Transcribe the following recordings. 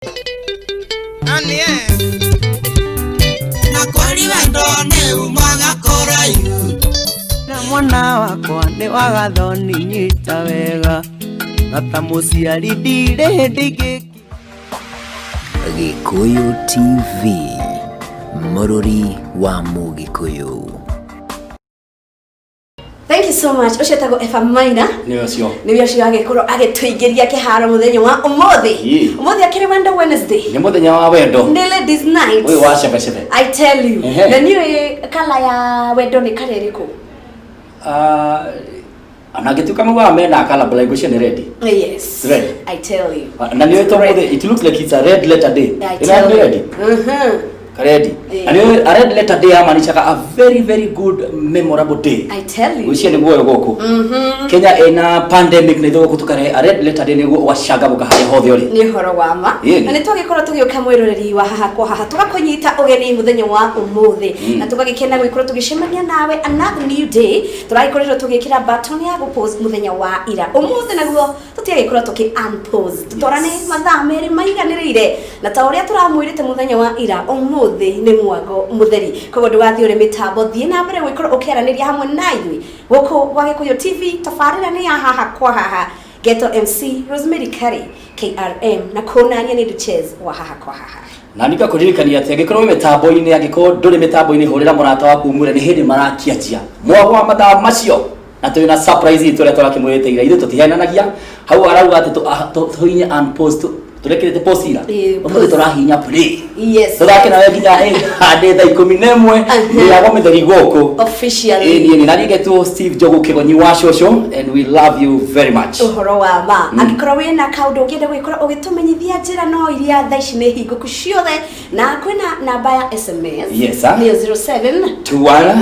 Na kweli wendo nĩ umaga kũraihu. Na mwana wakwa nĩ wagathoni nyita wega na ta mũciari ndirĩ hĩndĩ ingĩ. Gĩkũyũ TV, mũrũri wa Mũgĩkũyũ. Thank you so much. Ũcio etagwo Eva Maina. Nĩ ũcio. Nĩwe ũcio agĩkorwo agĩtũingĩria kĩharo mũthenya wa ũmũthĩ. Ũmũthĩ akĩrĩ Wendo Wednesday. Nĩ mũthenya wa wendo. Nĩ ladies night. Ũyũ wa cebecebe. I tell you. Na niĩ kala ya wendo nĩ kala ĩrĩkũ? Ah, ona angĩtuĩka maugaga mena kala but ngwĩciria nĩ red. Yes. Red. I tell you. Na nĩ ũĩ ũmũthĩ it looks like it's a red letter day. I Ĩno tell nĩ you. red. Karedi. Na nĩ a red letter day yamaanishaga a very very good memorable day. I tell you. Ngwĩciria nĩguo ũyũ gũkũ. Kenya ĩna pandemic na ithuĩ gũkũ tũkarehe a red letter day nĩguo ũgacangamũka harĩa hothe ũrĩ. Nĩ ũhoro wa ma. Na nĩ twagĩkorwo tũgĩũka mwĩroreri wa haha kwa haha tũgakũnyita ũgeni mũthenya wa ũmũthĩ na tũgagĩkena gũgĩkorwo tũgĩcemania nawe another new day. Tũragĩkorirwo tũgĩkĩra button ya gũpause mũthenya wa ira. Ũmũthĩ naguo tũtiagĩkorwo tũkĩ unpause, tũtwarane mathaa merĩ maiganĩrĩire na ta ũrĩa tũramwĩrĩte mũthenya wa ira, ũmũthĩ nĩ mwago mũtheri. Koguo ndũgathiĩ ũrĩ mĩtambo, thiĩ na mbere gũgĩkorwo ũkĩaranĩria hamwe na ithuĩ gũkũ gwa Gĩkũyũ TV. Tabarĩra nĩ ya haha kwa haha, Geto MC Rosemary Kari KRM, na kũnania nĩ Duches wa haha kwa haha. Na ningĩ kũririkania atĩ angĩkorwo wĩ mĩtambo-inĩ, angĩkorwo ndũrĩ mĩtambo-inĩ, hũrĩra mũrata waku ũmwĩre nĩ hĩndĩ marakĩanjia mwago wa mathaa macio na twĩ na surprise itũ ĩrĩa tũrakĩmwĩrĩte ira. Ithuĩ tũtihenanagia hau arauga atĩ tũhinye unpause, tũrekĩrĩte pause ira. Ũmũthĩ tũrahinya play. Tũthake nawe nginya handĩ thaa 11 mĩago mĩtheri gũkũ. Officially. Ĩĩ, niĩ na niĩ ngetwo Steve Njogu Kĩgonyi wa cũcũ, and we love you very much. Ũhoro wa ma. Angĩkorwo wĩna kaũndũ ũngĩenda gũgĩkorwo ũgĩtũmenyithia, njĩra no iria thaa ici nĩ hingũku ciothe, na kwĩna namba ya SMS. Yes, sir. Nĩyo 07 21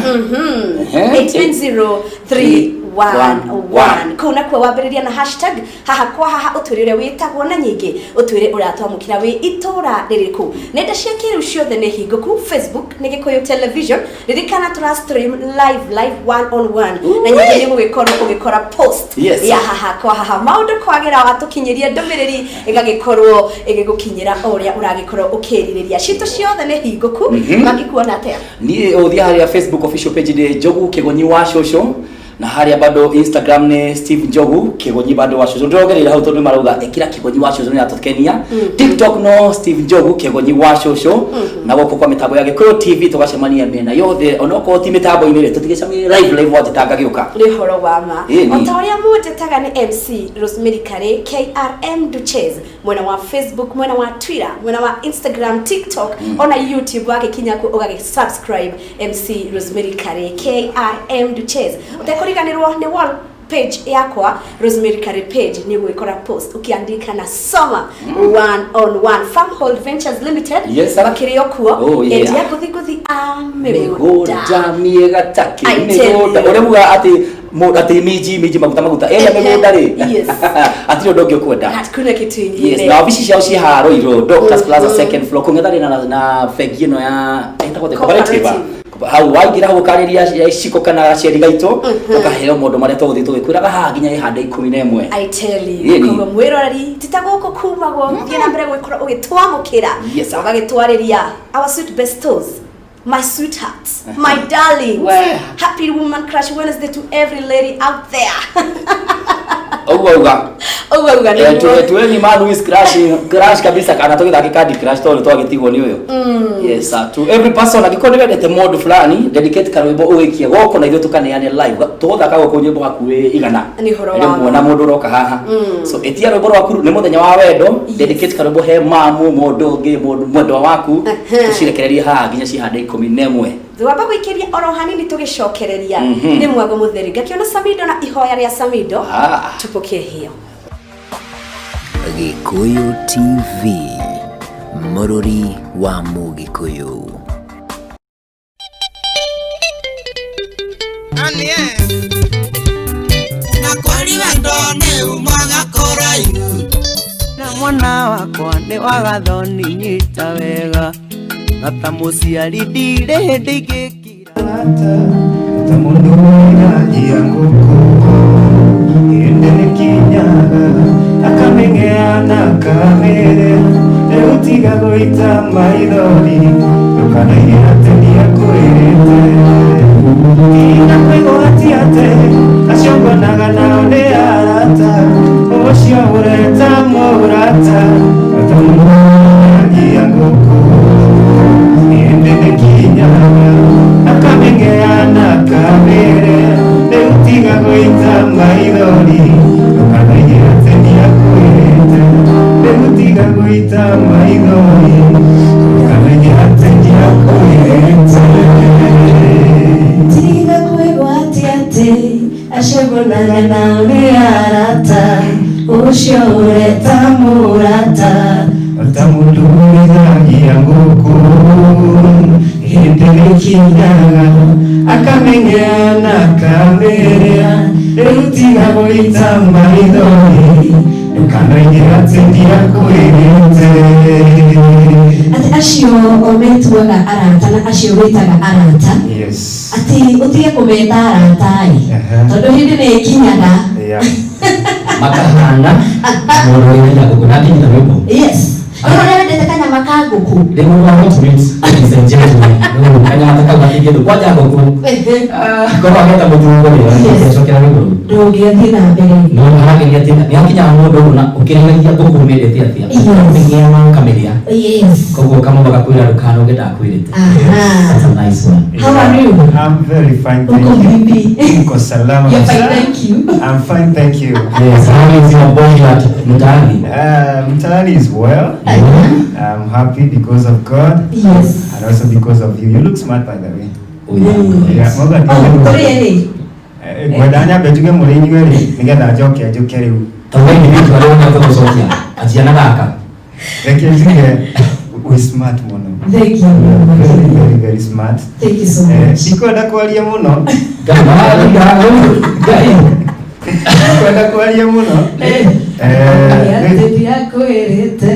890 311. Kũu nakuo wambĩrĩria na hashtag haha kwa haha, ũtwĩre ũrĩa wĩtagwo na nyingĩ ũtwĩre ũratwamũkĩra wĩ itũra rĩrĩkũ. Nenda cia kĩrĩu ciothe nĩ hingũku. Facebook nĩ Gĩkũyũ Television. Ririkana tũra stream live live, one on one, na nyingĩ nĩ gũgĩkorwo ũgĩkora post ya haha kwa haha. Maũndũ kwagĩra, watũkinyĩria ndũmĩrĩri ĩgagĩkorwo ĩgĩgũkinyĩra o ũrĩa ũragĩkorwo ũkĩrirĩria. Citũ ciothe nĩ hingũku. Mangĩkuona atĩa? Niĩ ũthiĩ harĩa Facebook official page nĩ Njogu Kĩgonyi wa cũcũ, na harĩa bado Instagram nĩ Steve Njogu Kĩgonyi bado wa cũcũ. Ndĩrongereire hau tondũ nĩ marauga ĩkĩra Kĩgonyi wa cũcũ nĩ atũkenia. TikTok no Steve Njogu Kĩgonyi wa cũcũ, na gũkũ kwa mĩtambo ya Gĩkũyũ TV tũgacemania mĩena yothe, onokorwo ti mĩtambo-inĩ rĩ, tũtigĩcemanie live live wanjĩtanga gĩũka. Nĩ ũhoro wa ma. Ĩni. O ta ũrĩa mũnjĩtaga nĩ MC Rosemary Kari KRM Duches, mwena wa Facebook, mwena wa Twitter, mwena wa Instagram, TikTok, ona YouTube. Wagĩkinya kuo ũgagĩ subscribe MC Rosemary Kari KRM Duches. Ũtekũriganĩrwo nĩ wall page yakwa, Rosemary Kari page, nĩ ũgũgĩkora post ũkĩandika na soma one on one. Farmhold Ventures Limited Yes, sir. makĩrĩ o kuo. Endia ngũthi ngũthi a mĩgũnda. Mĩgũnda mĩega takĩ I tell mĩgũnda you. Ũrĩa muga atĩ atĩ minji minji maguta maguta ĩrĩa mĩgũnda rĩ, hatirĩ ũndũ ũngĩ ũkwenda. Hakuna kitu ingine. Yes, na ofici ciao ciĩ haha Ruiru, Doctors Plaza, second floor, kũng'ethanĩra na bengi ĩno ya ĩtagwo the Cooperative. Cooperative. Hau waingĩra hau ũkarĩria ciko kana gaceri gaitũ, ũkaheo maũndũ marĩa tũgũthiĩ tũgĩkwĩraga haha nginya ĩhande 11. I tell you. Ĩni. Koguo mwĩroreri tita gũkũ kumagwo, thiĩ na mbere gwĩkorwo ũgĩtwamũkĩra Yes, sir. ũgagĩtwarĩria our sweet bestos, my sweethearts, my darlings. We. Happy Woman Crush Wednesday to every lady out there. Ũguo uga. Ũguo uga nĩguo. To any man who is crushing crush kabisa, kana tũgĩthake Candy Crush tondũ twagĩtigwo nĩ ũyũ. Yes sir. To every person, angĩkorwo nĩ wendete mũndũ fulani, dedicate karwĩmbo ũgĩkie gũkũ na ithuĩ tũkaneane live. Tũgũthaka gũkũ nyĩmbo hakuhĩ 100 Nĩ ũhoro wa rĩmwe ma. na mũndũ ũroka haha. So ĩtia rwĩmbo rwaku, nĩ mũthenya wa wendo. Dedicate karwĩmbo he mamu, mũndũ ũngĩ, mũndũ mwendwa waku, tũcirekererie haha nginya cihande 11. Twamba gũikĩria oro hanini tũgĩcokereria. Nĩ mwago mũtheri ngakĩona Samido na ihoya rĩa Samido. Tupokee hiyo. Gĩkũyũ TV, mũrũri wa Mũgĩkũyũ. Na kweli wendo nĩ umaga kũraihu. Na mwana wakwa nĩ wagathoni nyita wega na ta mũciari ndirĩ hĩndĩ ingĩkira. Ta mũndũ wĩragia ngũkũ hĩndĩ nĩkinyaga akamĩng'ea na akamĩrĩa. Rĩu tiga gũita maithori ndũkanoige atĩ ndiakwĩrĩte. Tiga kwĩgwatia atĩ acio ngonaga nao nĩ arata, ũcio ũreta mũrata ta mũndũ ngũkũ. Hĩndĩ nĩkinyaga akamengeana kamere, rĩu tiga gũita maithori ndũkanoige atĩ ndiakwĩrĩte. Rĩu tiga gũita maithori ndũkanoige atĩ ndiakwĩrĩte. Tiga kwĩgwatia atĩ acio ngonaga nao nĩ arata, ũcio ũreta mũrata ta mũndũ ũrĩithagia ngũkũ. Hĩndĩ nĩkinyaga akamengeana kamere, rĩu tiga gũita maithori ndũkanoige atĩ ndiakwĩrĩte. Atĩ acio metuaga arata na acio wĩtaga arata, Yes. atĩ ũtige kũmeta arata ĩ, tondũ hĩndĩ nĩ ĩkinyaga Makahana mũndũ ũrĩithagia ngũkũ na akinyita rwĩmbo. Yes, no ũrĩa wendete kanyama ka ngũkũ. Rĩu wa hot meat, ladies and gentlemen, rĩu kanyama ta kau gatingĩthũ kwanja ngũkũ. Korwo ageta mũthungo rĩ, acokera rwĩmbo rũu. Ndũngĩathiĩ na mbere. No harageria atĩ nĩ hakinyaga mũndũ ũguo na ũkĩrĩithagia ngũkũ ũmĩendete atĩa, ũkamĩgĩa na ũkamĩrĩa. Koguo kamũndũ gakwĩra ndũkanoge ndakwĩrĩte. That's a nice one. How are you? I'm very fine, thank Uko you. vipi? Niko salama. You're fine, kabisa. thank you. I'm fine, thank you. Yes, how is your boy at mtaani? Mtaani is well. I'm happy because of God and also because of you. You look smart, by the way. Oh, yeah. Yeah, Morgan, Oh, kũrĩ rĩ. Ngwenda nyambe njuge mũrĩ inyuĩ rĩ, nĩgetha njoke njũke rĩu. Tondũ we nĩ wĩtu arĩa ũnyaka gũcokia anjia na gaka. Reke njuge wĩ smart mũno. Thank you very much. Very, very, very smart. Thank you so much. Ndikwenda kwaria mũno. Ngai, Ngai. Ndikwenda kwaria mũno. Atĩ ndiakwĩrĩte.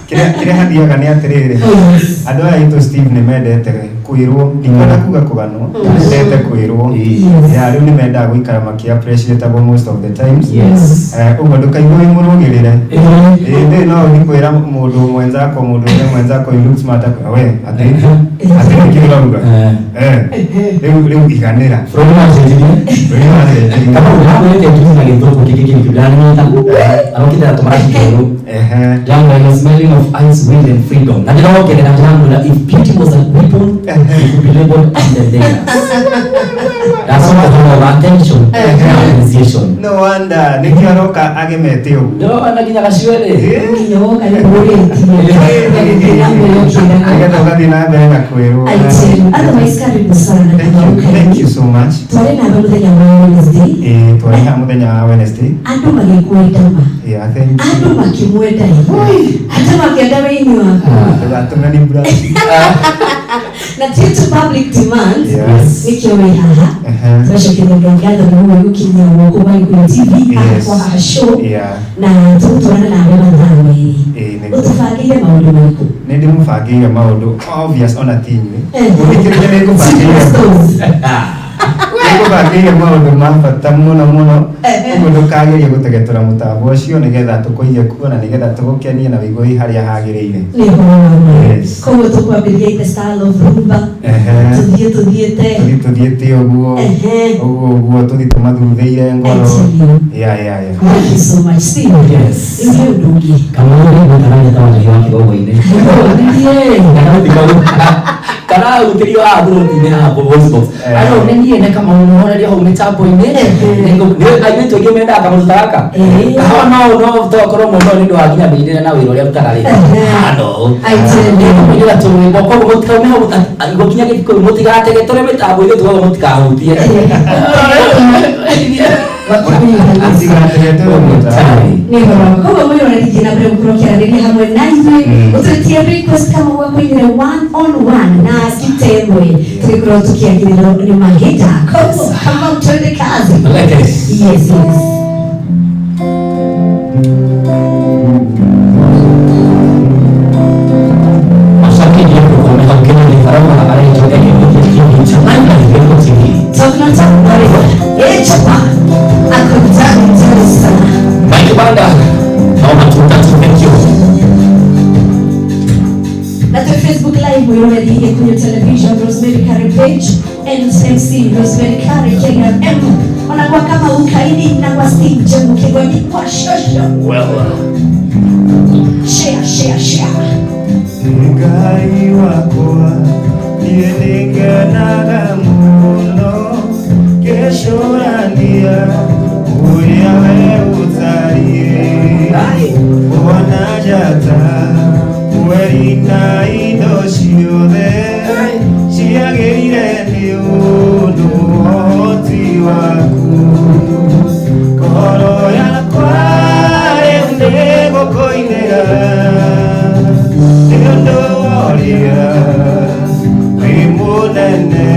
Kĩrĩa hathiaga nĩ atĩrĩrĩ, Oh, yes. andũ aya aitũ Steve nĩ mendete kwĩrwo, ndikwenda kuga kũganwo, mendete kwĩrwo. Ya rĩu nĩ mendaga gũikara makĩ appreciatagwo most of the times. Ũguo ndũkaigue wĩ mũrũgĩrĩre. Ĩndĩ no ũthiĩ kwĩra mũndũ mwenzako, mũndũ ũrĩa mwenzako you look smart, akwĩra, we atĩ atĩ nĩkĩ ũrauga? Rĩu iganĩra. Bũrũri wacenjirie. Bũrũri wacenjirie. Kama ũrakwĩrĩte njuthi na gĩthũngũ kĩngĩ kĩngĩ ndĩranyita arokĩte na tũmaraci twerũ. Ndĩramwĩra you're smelling of ice, wind and freedom. Na ndĩrongerera ndĩramwĩra if beauty was a weapon, it would be labeled as the dangerous. That's all the of attention and appreciation. No wonder nĩkĩo aroka agemete ũguo. Ndĩrona nginya gacuere. Nginya woka nĩ kũrĩtie. Na mbere ũkĩraga. Nĩgetha ũgathiĩ na mbere na kwĩrwo. I tell you, otherwise karibu sana. Thank you, thank you so much. Twarĩ nawe mũthenya wa Wednesday. Twarĩ haha mũthenya wa Wednesday. Andũ magĩkwenda ma. Yeah, thank you. Andũ makĩmwenda ĩ. Andũ makĩenda wĩini waku. Ndũgatũme ni brush. Na due to public demand, nĩkĩo wĩ haha. Tũracokeria Ngai ngatho nĩ ũguo gũkinyia guoko gwa Gĩkũyũ TV haha kwa haha show. Na tũgũtwarana nawe mathaa merĩ. Ũtũbangĩire maũndũ marĩkũ? Nĩ ndĩmũbangĩire maũndũ obvious ona ti inyuĩ. Mũthikĩrĩria nĩ ngũbangĩire. Nĩngũbangĩire maũndũ ma bata mũno mũno. Ũguo ndũkagerie gũtegetũra mũtambo ũcio nĩgetha tũkũige kuo na nĩgetha tũgũkenie na wĩigue wĩ harĩa hagĩrĩire. Nĩ ũhoro wa ma. Yes. Koguo tũkwambĩrĩria in the style of rumba. Tũthiĩ tũthiĩte. Tũthiĩ tũthiĩte ũguo. Ũguo ũguo tũthiĩ tũmathuthĩire ngoro. I tell you. Yeah. Thank you so much, Steve. Yes. Rĩu he ũndũ ũngĩ. Kamau rĩ mũtarania wa njahi wa kĩgongo-inĩ. Karahutĩrio haha throat-inĩ haha voice box. Ano nĩ niĩ na Kamau mũhoreria hau mĩtambo-inĩ. Airĩtu aingĩ mendaga kamũndũ ta gaka. Kahawa no tokorwo mũno nĩ ũndũ wa nginya mĩinĩre na wĩra ũrĩa arutaga rĩ. No. I tell you. Nĩngũmũinĩra tũrwĩmbo koguo mũtikaume hau gũkinya gĩkũyũ mũtigategetũre mĩtambo-inĩ tugaga mũtikahutie. Mũtigategetũre mũtambo. Nĩ ũhoro wa ma. Koguo mwĩroreri thiĩ na mbere gũkorwo ũkĩaranĩria hamwe na ithuĩ, ũtũretie request kama gwakũinĩre one on one na ngita ĩmwe tũgĩkorwo tũkĩagĩrĩrwo nĩ mahinda. Koguo kama twende kazi. Leke. Yes, yes. Mashabiki ndio kwa Kenya ni farao anaitwa Ekeko TV Channel na Ekeko TV. Talk na talk Maria. Chapa. Akutani tena sana. Mike Banda. Naomba tutatu, thank you. Mwiroreri Gikuyu Television, Rosemary Kare page and MC Rosemary Kare KRM, ona kwa kama ukaini na kwa Steve Jemu Kigoni kwa shosho. Well, share share share. Ngai wakwa niĩ nĩngenaga mũno ngĩcũrania ũrĩa we ũtariĩ wona njata mweri na indo ciothe ciagĩrire nĩ ũndũ wa ũhoti waku ngoro yakwa rĩu nĩgũkũinĩra nĩ ũndũ wa ũrĩa wĩ mũnene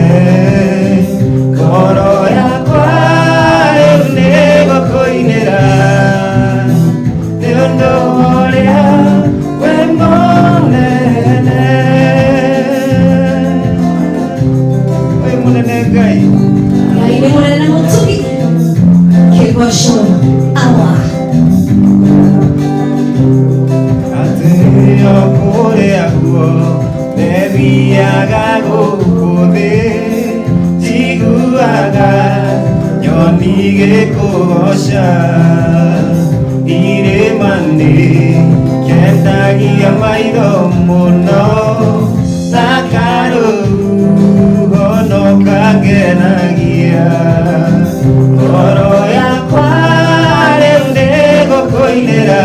ngoro yakwa rĩu nĩgũkũinĩra nĩ ũndũ wa ũrĩa wĩ mũnene wĩ mũnene Ngai. Ngai nĩ mũnene na mũtugi. Kĩgoco awa. Atĩ o kũrĩa guothe thiaga gũkũ thĩ njiguaga nyoni igĩkũgoca irĩma nĩ kendagia maitho mũno na karũhuho no kangenagia ngoro yakwa rĩu nĩgũkũinĩra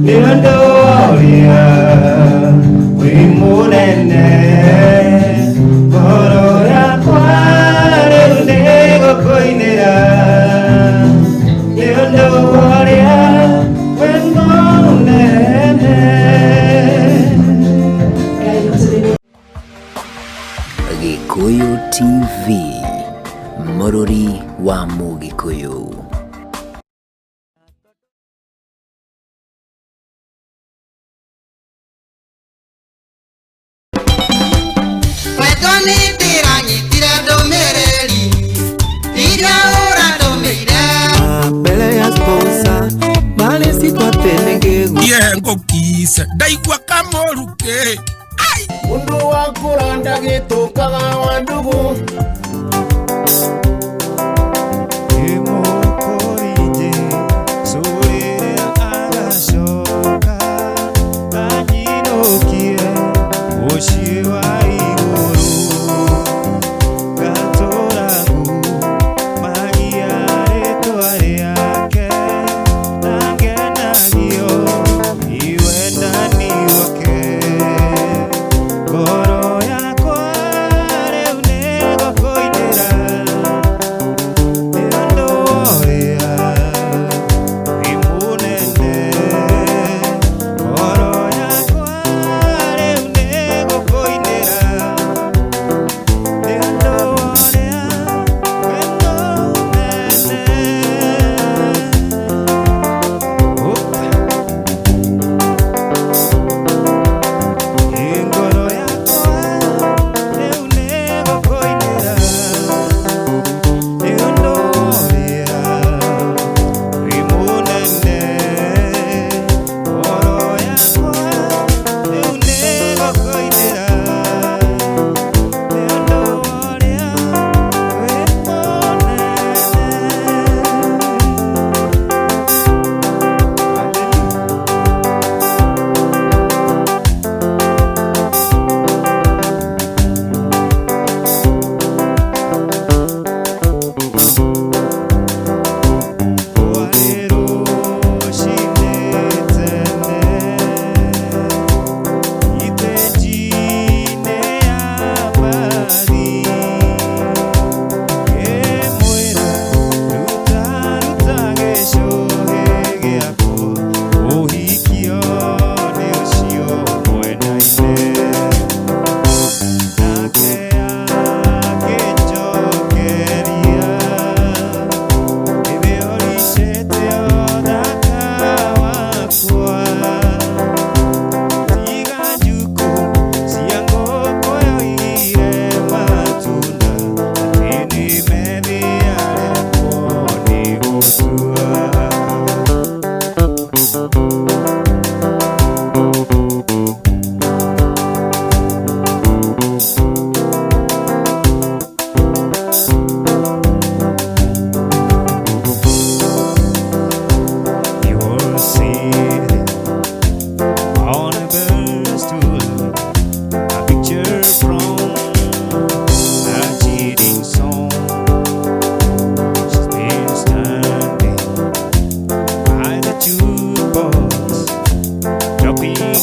nĩ ũndũ wa ũrĩa wĩ mũnene ngoro yakwa rĩu nĩgũkũinĩra nĩ ũndũ wa ũrĩa wĩ mũnene. Ngai mũtugi. Gikuyu TV, Mũrũri wa Mũgĩkũyũ. Wendo nĩ ndĩranyitire ndũmĩrĩri iria ũrandũmĩire. Mbere ya sponsor marĩ citwatene ngĩgu Ye ngũkise ndaigua kamũrukĩ. Mundu wa kũranda gĩtũkaga wa ndugu. Ĩmũkũrinje cũrĩrĩa agacoka anyinũkie mũciĩ wa igũrũ ngatũra ngumagia rĩtwa rĩake na ngenagio nĩ wendani wake ngoro yakwa rĩu nĩgũkũinĩra.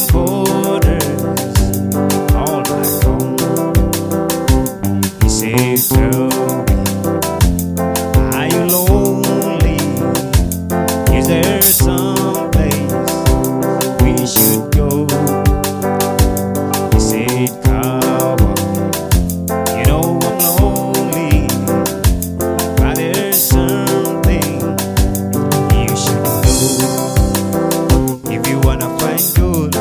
borders all night long. He said, tell me, are you lonely? Is there some place we should go? He said, cowboy, you know I'm lonely, but there's something you should know. If you wanna find gold,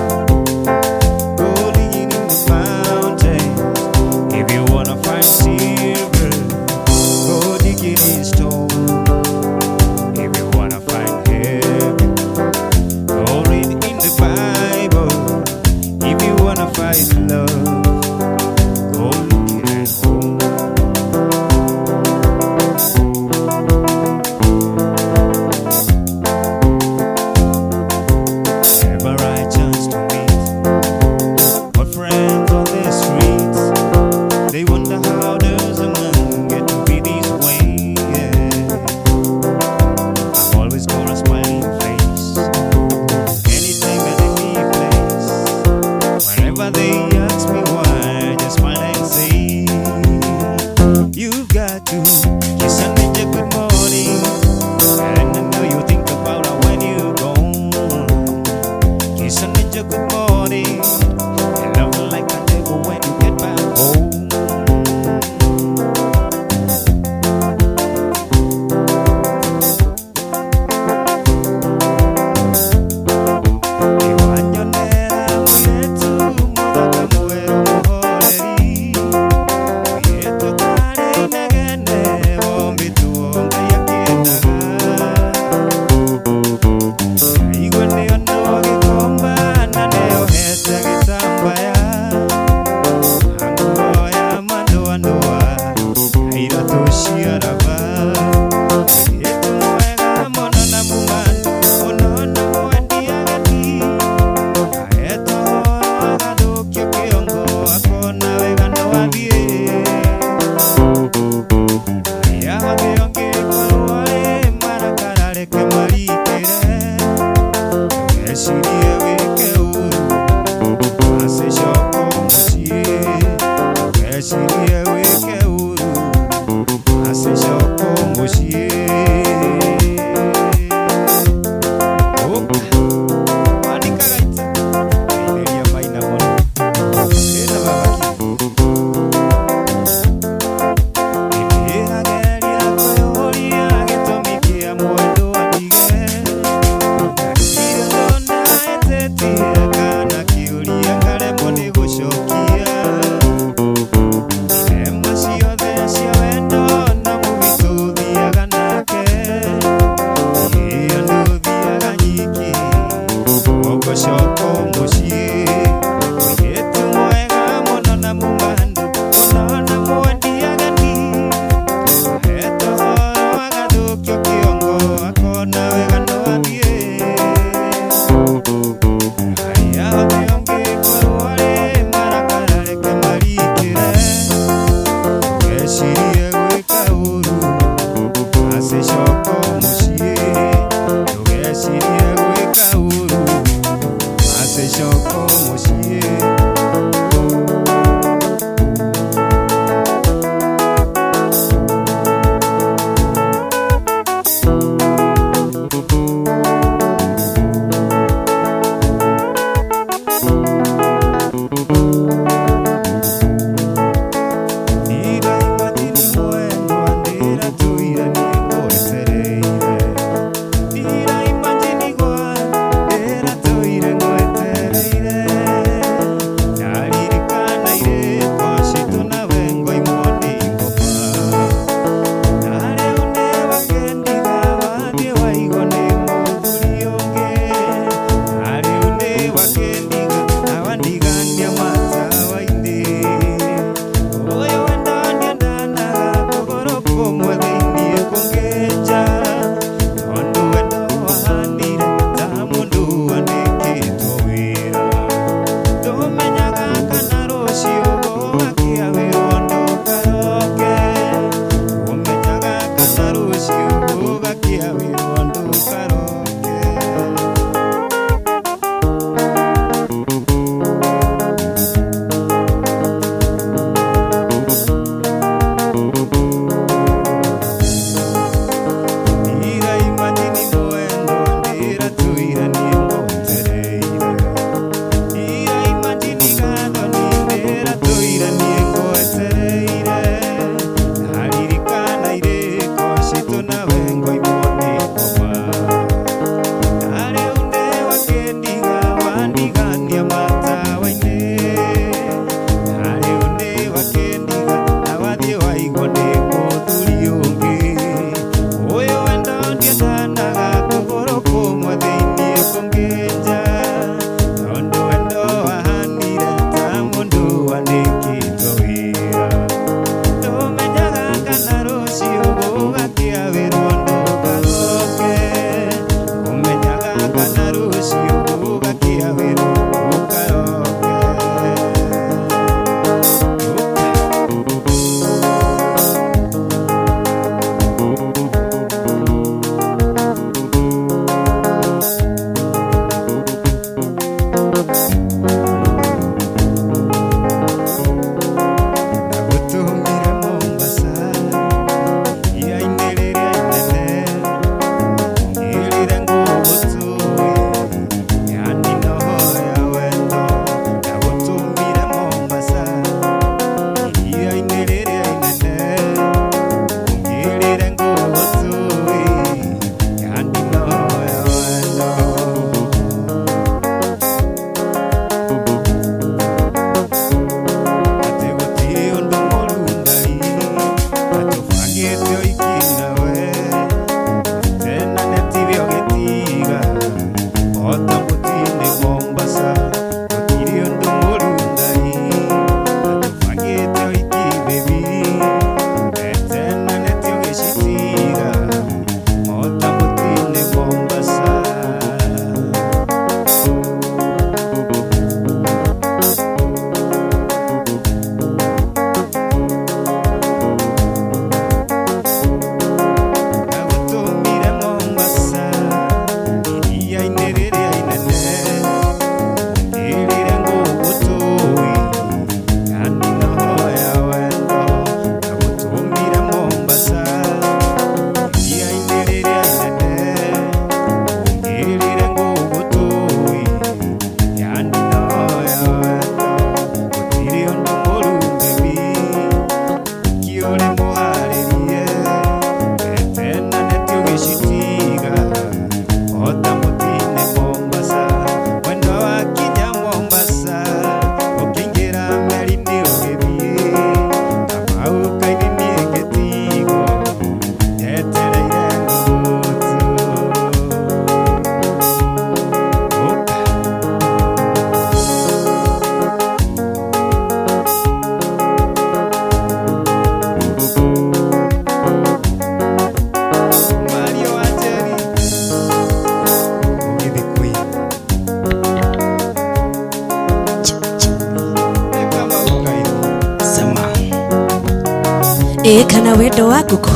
Ĩ kana wendo wa ngũkũ.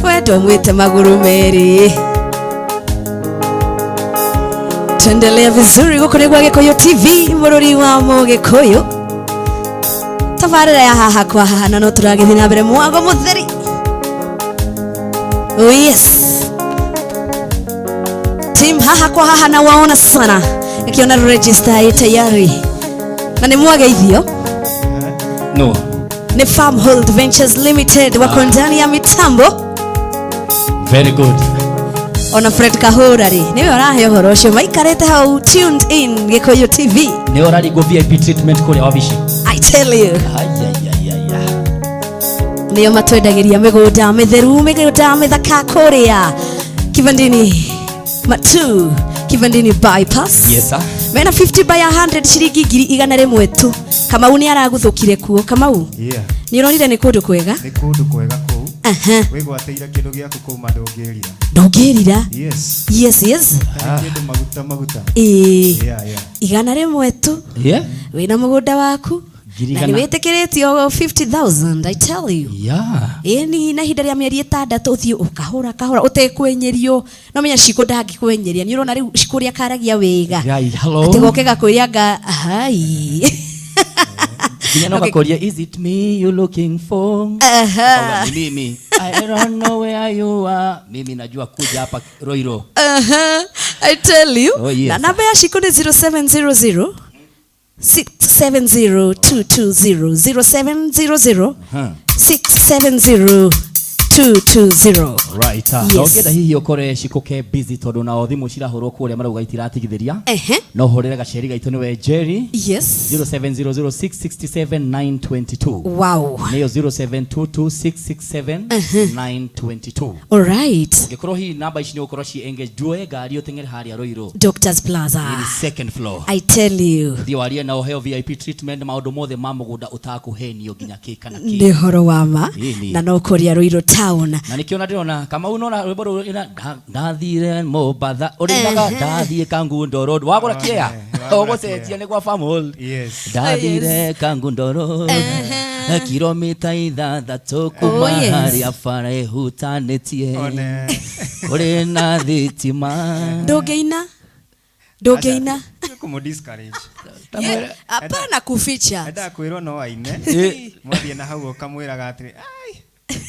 Wendo mwĩte magũrũ merĩ. Tuendelea vizuri gũkũ nĩ gwa Gĩkũyũ TV, mũrũri wa Mũgĩkũyũ. Tabarĩra ya haha kwa haha na no tũragĩthiĩ na mbere mwago mũtheri. Oh yes. Team haha kwa haha na waona sana. Nikiona register ĩ tayari. Na nĩ mwageithio. No. Ni Farmhold Ventures Limited wako ndani ya mitambo. Very good. Ona Fred Kahura rĩ, nĩwe ũrahe ũhoro ũcio, maikarĩte hau tuned in Gĩkũyũ TV. Nĩ ũrarigwo VIP treatment kũrĩa wabici. I tell you. Ai, ai, ai, ai, ai. Nĩo matwendagĩria mĩgũnda mĩtheru, mĩgũnda mĩthaka kũrĩa Kivandini Matu, Kivandini bypass. Yes, sir. Mena 50 by 100 ciringi 100,000 tu. Kamau nĩ araguthũkire kuo. Kamau, Yeah. nĩ ũronire nĩ kũndũ kwega? Nĩ kũndũ kwega kũu. Aha. Wĩgwatĩire kĩndũ gĩaku kũu ma ndũngĩrira. Ndũngĩrira. Yes. Yes, yes. Harĩ kĩndũ maguta maguta. Ĩĩ. Yeah. 100 tu. Yeah. Wĩna mũgũnda waku Ngiri na igana. nĩ wĩtĩkĩrĩtio 50,000, I tell you. Yeah. Ĩni na ihinda rĩa mĩeri 6 ũthiĩ ũkahũra kahũra ũtekwenyerio. No menya Shiko ndangĩkwenyeria, nĩ ũrona rĩu Shiko ũrĩa karagia wega. Gai, hello. Atĩ goke gakwĩre anga hai. Nginya no gakũrie, is it me you looking for? Aha. Kauga, ni mimi. I don't know where you are. Mimi najua kuja hapa Roiro. Aha. I tell you. Oh, yes. Na namba ya Shiko ni 0700 670 220 0700 Aha. 670 220. Right. Yes. Na ũngĩenda hihi ũkore Shiko ke busy tondũ nao thimũ cirahũrwo kũrĩa marauga itiratigithĩria. Ehe. No ũhũrĩre gaceri gaitũ nĩwe Jerry. Yes. 0700667922. Wow. Nĩyo 0722667922. All right. Ũngĩkorwo hihi namba ici nĩ ũgũkorwo ci engaged, nduoe ngari ũteng'ere harĩa Roiro. Doctors Plaza. Nĩ second floor. I tell you. Thiĩ warie na ũheo VIP treatment, maũndũ mothe ma mũgũnda ũtakũhenio nginya kĩ kana kĩ. Nĩ ũhoro wa ma. Ĩni. Na no kũrĩa Ruiru town. Na nĩkĩo na ndĩrona Kamau nona rwĩmbo rũrũ ĩna ndathire Mombatha ũrĩinaga ndathiĩ Kangundo Road wagũra kĩea ũgũcenjia nĩ gwa Farmhold. Yes. Ndathire Kangundo Road kilomita 6 kuma Oh, yes. harĩa bara ĩhutanĩtie One. kũrĩ na thitima. Ndũngĩina. Ndũngĩina. Kũmũ discourage. Hapana kuficha. Endaga kwĩrwo no aine. Mwathiĩ na hau ũkamwĩraga atĩrĩ, ai,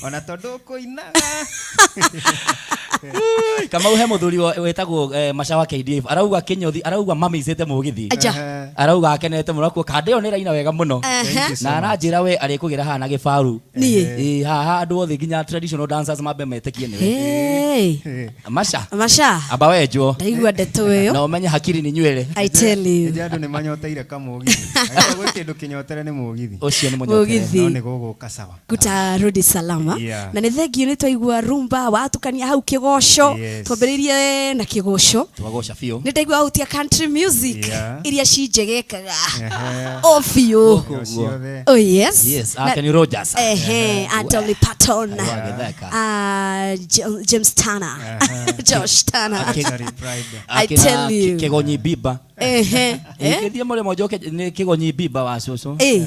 ona tondũ ũkũinaga. Kamau he mũthuri wĩtagwo Macha wa KDF arauga kĩnyothi, arauga mamicĩte mũgithi. Aja. Arauga akenete mũno akuo kanda ĩyo nĩ ĩraina wega mũno. Aha. Thank you so Na much. aranjĩra we arĩkũgĩra haha na gĩbaru. Niĩ. Ĩ haha andũ othe nginya traditional dancers mambe metĩkie nĩwe. Hey. Macha, Masha. amba wenjwo Ndaigua ndeto ĩyo. na ũmenye hakiri nĩ nywĩre. I tell you. Ĩndĩ andũ nĩ manyoteire kamũgithi. Angĩkorwo gwĩ kĩndũ kĩnyotere nĩ mũgithi. Ũcio nĩ mũnyotere. Mũgithi. No nĩ gũgũka sawa. Kutarudi salama. Yeah. Na nĩ thengio nĩ twaigua rumba watukania hau kĩgoco. Yes. Twambĩrĩirie na kĩgoco. Twagoca biũ. Nĩ ndaigua autia country music Yeah. iria cinjegekaga. Ehe. O biũ. Irio ciothe. Oh yes. Yes, Na- Anthony Rogers. Ehe, Dolly Parton. Wagĩtheka. James Turner. Josh Turner. Luxury pride. I Akina tell you. Kĩgonyi Biba. Ehe. Eh? Ĩgĩthiĩ mũrĩmo njoke nĩ Kĩgonyi Biba wa cũcũ. Eh.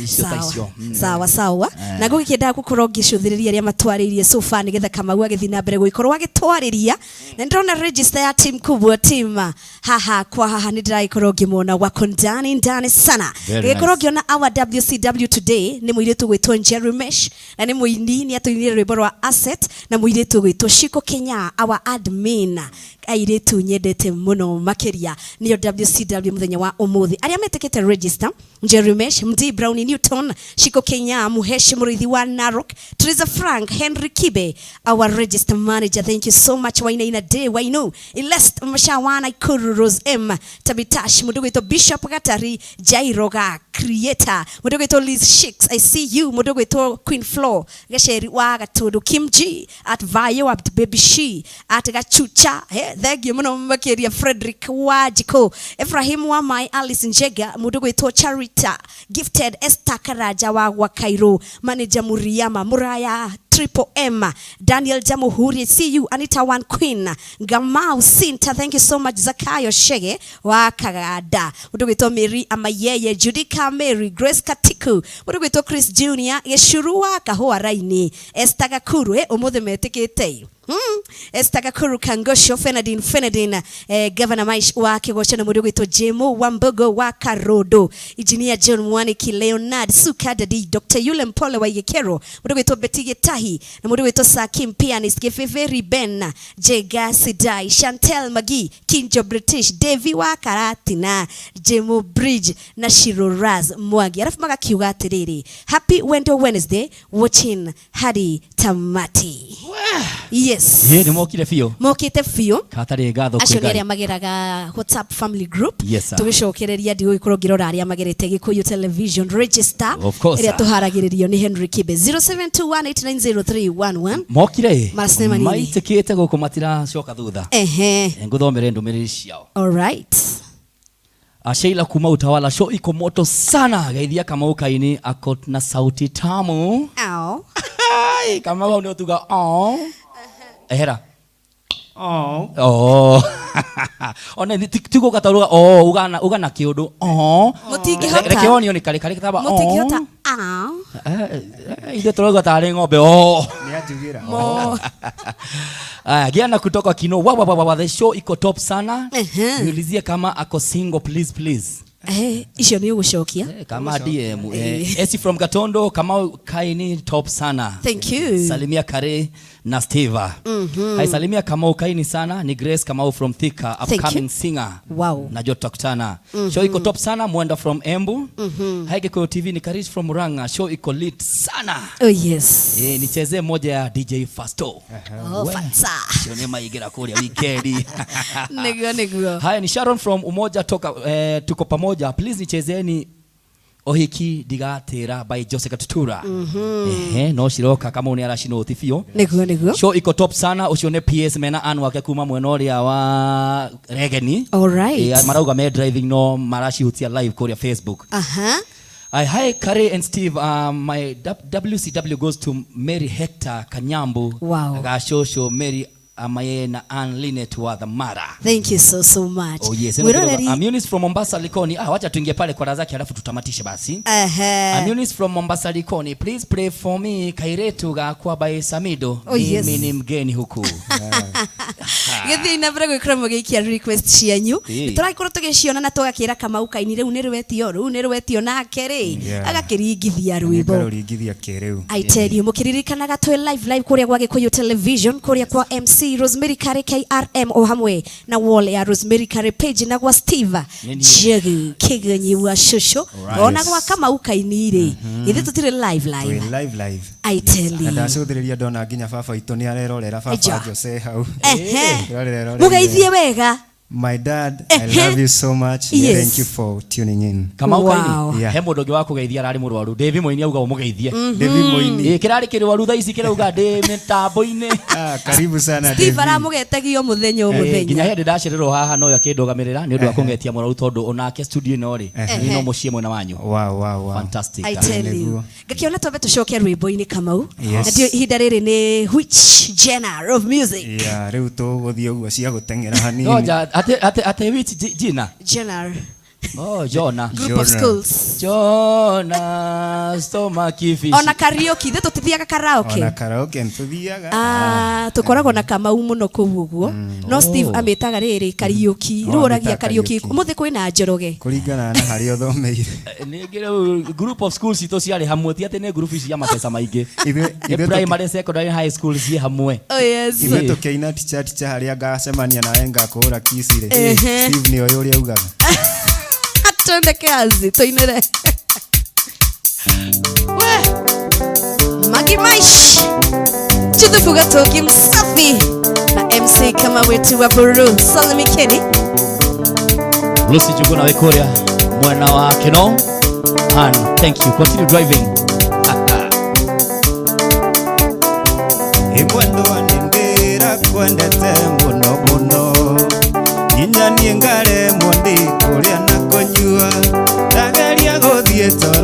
Icio ta Sawa. icio. Sawa sawa. Na ngũgĩkĩendaga gũkorwo ngĩcũthĩrĩria arĩa matwarĩirie sofa nĩgetha Kamau agĩthiĩ na mbere gũgĩkorwo agĩtwarĩria. Na nĩndĩrona register ya team kubwa team haha kwa haha nĩ ndĩragĩkorwo ngĩmona wako ndani ndani sana. Very Ngĩgĩkorwo nice. ngĩona our WCW today nĩ mũirĩtu ũgwĩtwo Jerry Mesh na nĩ mũini, nĩ atũinire rwĩmbo rwa Asset, na mũirĩtu ũgwĩtwo Shiko Kenya, our admin, airĩtu nyendete mũno makĩria nĩyo WCW mũthenya wa ũmũthĩ. Arĩa metĩkĩte register: Jerry Mesh, Md Brownie Newton, Shiko Kenya, Muheshi Mũrĩithi wa Narok, Teresa Frank, Henry Kibe, our register manager, thank you so much. Wainaina Day Waino, Elest Mashawana, Ikuru Rose M Tabitash, mũndũ gwĩtwo Bishop Gatari, Jairoga Creator, mũndũ gwĩtwo Liz Shix, I see you, mũndũ gwĩtwo Queen Flo Gaceri wa Gatundu, Kim G at Vayo at Baby She at Gachucha, thank you mũno makĩria. Frederick Wajiko. Wanjiku, Ephraim wa Mai, Alice Njega, mundu gwitwo Charita Gifted, Esther Karaja wa Gwakairo, manager Muriama Muraya Triple M, Daniel Jamuhuri, see you, Anita One Queen, Gamau Sinta, thank you so much, Zakayo Shege wa Kagada, mundu gwitwo Mary Amayeye, Judika Mary, Grace Katiku, mundu gwitwo Chris Junior, Gecurua Kahua Raini, Esther Gakuru, umuthe metikite. Esther Gakuru Kangosho, Fenadin Fenadin, Governor Maish wa Kigosho na mundu gwitwo Jemo Wambogo wa Karodo, Engineer John Mwaniki, Leonard Suka Dadi, Dr. Yule Mpole wa Yekero, mundu gwitwo Betty Gitahi na mundu gwitwo Sakim Pianist, Gefeveri Ben, Jega Sidai, Chantel Magi, Kinjo British, Devi wa Karatina, Jemo Bridge na Shiro Raz Mwangi. Alafu magakiuga atiriri, Happy Wendo Wednesday, watching hadi tamati. Yes. Ye ni mokire biũ. Mokite biũ. Katarĩ ngatho kwĩ Acio nĩ Ngai. arĩa mageraga WhatsApp family group. Yes, sir. Tũgĩcokereria ndigũgĩkorwo ngĩrora arĩa magerete Gĩkũyũ Television register. Of course, Ĩrĩa sir. tũharagĩrĩrio nĩ Henry Kibe 0721890311. Mokire Marasema nini? maitikite gũkũ matiracoka thutha. Ehe. Ngũthomere ndũmĩrĩri ciao. All right. Sheila kuma Utawala, show iko moto sana, geithia Kamau Kaini ako na sauti tamu. Ao. Ai, Kamau hau nĩ ũtuga oh. Ehera. Oh. Oh. Ona ti gũka ta ũruga oh ugana ugana kĩũndũ oh. Mũtingĩhota. Reke wonio nĩ karĩ karĩ taba oh. Mũtingĩhota. Ao. Ithuĩ tũrauga tarĩ ng'ombe oh. Nĩ anjugĩra. Mo. Aya, Giana kutoka Kino. Wa wa wa wa, the show iko top sana. Ehe. Niulizie kama ako single please please. Icio nĩ ũgũcokia. Kama DM. Esi from Gatondo, Kamau Kaini top sana. Thank you. Salimia Kare na Steva. Hai, salimia Kamau Kaini sana, ni Grace Kamau from Thika, Thank you. upcoming singer. Wow. Najua tutakutana. Show iko top sana, Mwenda from Embu. Hai Gikuyu TV ni Karish from Murang'a, show iko lit sana. Oh yes. Nichezee moja ya DJ Fasto. Oh, fatsa. Sione maigira kuria weekend. Niguo niguo. Haya ni Sharon from Umoja toka tuko pamoja. Please nichezeni Ohiki Digatera by Jose Katutura. Ehe, no ciroka kama uni aracinoti biũ. Niguo niguo. Show iko top sana, ucio nĩ PS mena Ann wake kuma mwena ũrĩa wa Regeni. All right. Marauga me driving no maracihutia live kuria Facebook. Aha. Hi Kare and Steve, my WCW goes to Mary Hector Kanyambu. Wow. Gashosho Mary Amaye na Ann Linet wa Dhamara. Thank you so so much. Oh yes. Mwiroreri. I'm Eunice from Mombasa Likoni. Wacha tuingie pale kwa razaki alafu tutamatishe basi. Ehe. I'm Eunice from Mombasa Likoni. Please pray for me Kairetu gakwa by Samido. Oh, yes. Mimi ni mgeni huku. Gĩthiĩ na mbere gwĩkĩra mũgĩikia request cianyu. Tũragĩkorwo tũgĩciona na tũgakĩra Kamau Kaini rĩu nĩ rwetio, rĩu nĩ rwetio nake rĩ agakĩringithia rwĩmbo. Nĩngarũringithia kĩrĩu. I tell you, mũkĩririkanaga twĩ live live kũrĩa gwa Gĩkũyũ Television, kũrĩa kwa MC Rosemary Kare KRM o hamwe na wall ya Rosemary Kare page na gwa Steve Njegu Kĩgenyi wa Shosho ona gwa Kamau Kaini rĩ ithuĩ tũtirĩ live live. Twĩ live live. I tell Na you. ndacũthĩrĩria ndona nginya baba witũ nĩ arerorera baba Eja. Jose hau. Ehe. Rorera. Mũgeithie wega. My dad, I love you so much. Yes. Thank you for tuning in. Kamau Wow. Kaini. Yeah. He mũndũ ũngĩ wa kũgeithia ararĩ mũrwaru. David Moini auga ũmũgeithie. David Moini. Kĩrarĩ kĩrwaru thaa ici kĩrauga ndĩ mĩtambo-inĩ. Karibu sana Steve David. aramũgetagio mũthenya o Nginya mũthenya. hĩndĩ ndacererwo haha no akĩndũgamĩrĩra nĩ ũndũ wa kũngetia mũrwaru tondũ onake studio ĩno rĩ Ehe. no mũciĩ mwena wanyu. Wow, wow, wow. Fantastic. I tell you. Nĩguo. Ngakĩona twambe tũcoke rwĩmbo-inĩ Kamau. Yes. Na ndio ihinda rĩrĩ nĩ which genre of music? Yeah, rĩu tũgũthiĩ ũguo cia gũteng'era hanini. Ngoja ate which jina? Genre. Oh, Jonah. Group of Genre. schools. Jonah stomach fish. Ona karaoke, ithuĩ tũtithiaga karaoke. Ona karaoke nĩtũthiaga. Tũkoragwo na Kamau mũno kũu ũguo. No Steve Oh. amĩtaga rĩrĩ karaoke. Oh, Rĩu ũragia amĩtaga karaoke. karaoke. Ũmũthĩ kwĩna Njoroge. Kũringana na harĩa ũthomeire. Ningĩ rĩu group of schools citũ ciarĩ hamwe ti atĩ nĩ group cia mabeca maingĩ. Nĩ primary, secondary, high school ciĩ hamwe. Oh yes. Ithuĩ tũkĩina ticha ticha harĩa ngacemania nawe ngakũhũra kiss rĩ. Ehe. Steve nĩoĩ ũrĩa augaga. Twende kazi tuinire. Magi Maish Chithufu Gatoki Msafi na MC kama wetu wa Buru Salami Kenny. Lucy Njuguna wĩ kũrĩa mwena wa Kino. And thank you. Continue driving. Ĩmwendwa nĩ ndĩra kwendete mũno mũno nginya niĩ ngaremwo ndĩ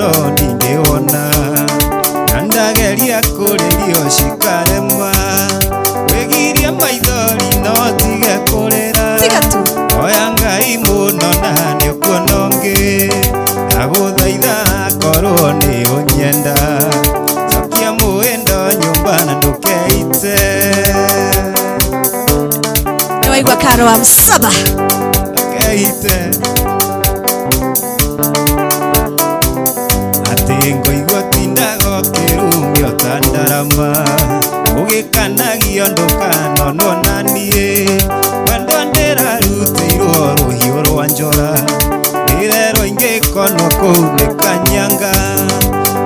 Toro ndingĩwona na ndageria kũrĩrio cikarema wĩgirie maithori no tige kũrĩra oya Ngai mũno na nĩũkuona ũngĩ ndagũthaitha korwo nĩ ũnyenda cokia mũĩndo nyũmba na ndũkeite. Nĩwaigua Karo wa Msaba ndũkeite atĩ ngũigua tindaga ũkĩrumio ta ndarama ũgĩkanagio ndũkanonwo na niĩ wendo ndĩrarutĩirwo rũhiũ rwa njora ndĩrerwo ingĩkonwo kũu nĩ kanyanga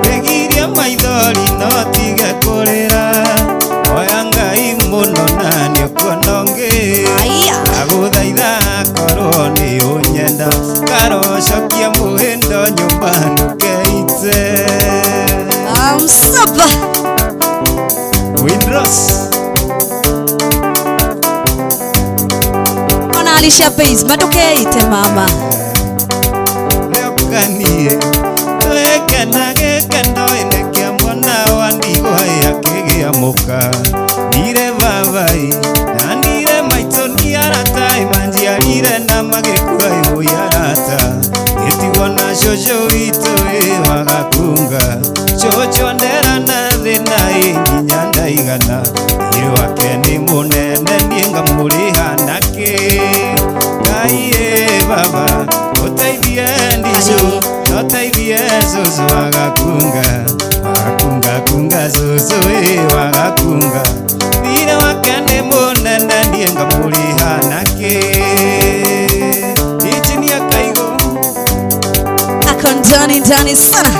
wĩgirie maithori no tige kũrĩra oya Ngai mũno na nĩũkuona ũngĩ agũthaitha korwo nĩ ũnyenda Karo cokia mũhĩndo nyũmba ndũkeite. Msaba Windros ona Alicia Base madukeite mama Nĩũkanie twekena gĩkeno-inĩ kĩa mwana wa ndigwa akĩgĩa mũka ndire babai na ndire maitũ nĩ arata manjiarire na magĩkua ĩhũi arata gĩtigwo na cũcũ witũ ĩ wagakunga cũcũ ndera na thĩna ĩ nginya ndaigana thiirĩ wake nĩ mũnene niĩ ngamũrĩha nakĩ Ngai ĩ baba ũteithie ndicũ ũteithie cũcũ wagakunga wagakunga kunga cũcũ ĩ wagakunga thiirĩ wake nĩ mũnene niĩ ngamũrĩha nakĩ Ichinia Kaigo ako ndani ndani sana.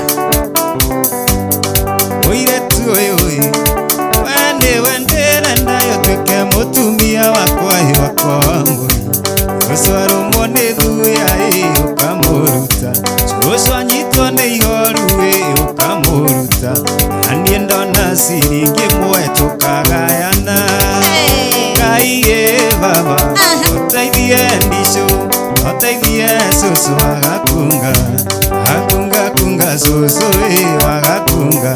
Mũirĩtu ũyũ ĩ we nĩwe ndĩrenda ũtuĩke mũtumia wakwa ĩ wakwa wa mbũri cũcũ arũmwo nĩ thuya ĩ ũkamũruta cũcũ anyitwo nĩ ihoru ĩ ũkamũruta na niĩ ndona ciringi ĩmwe tũkagayana Ngai ĩ baba ũteithie ndicũ ũteithie cũcũ wagakunga akunga kunga cũcũ ĩ wagakunga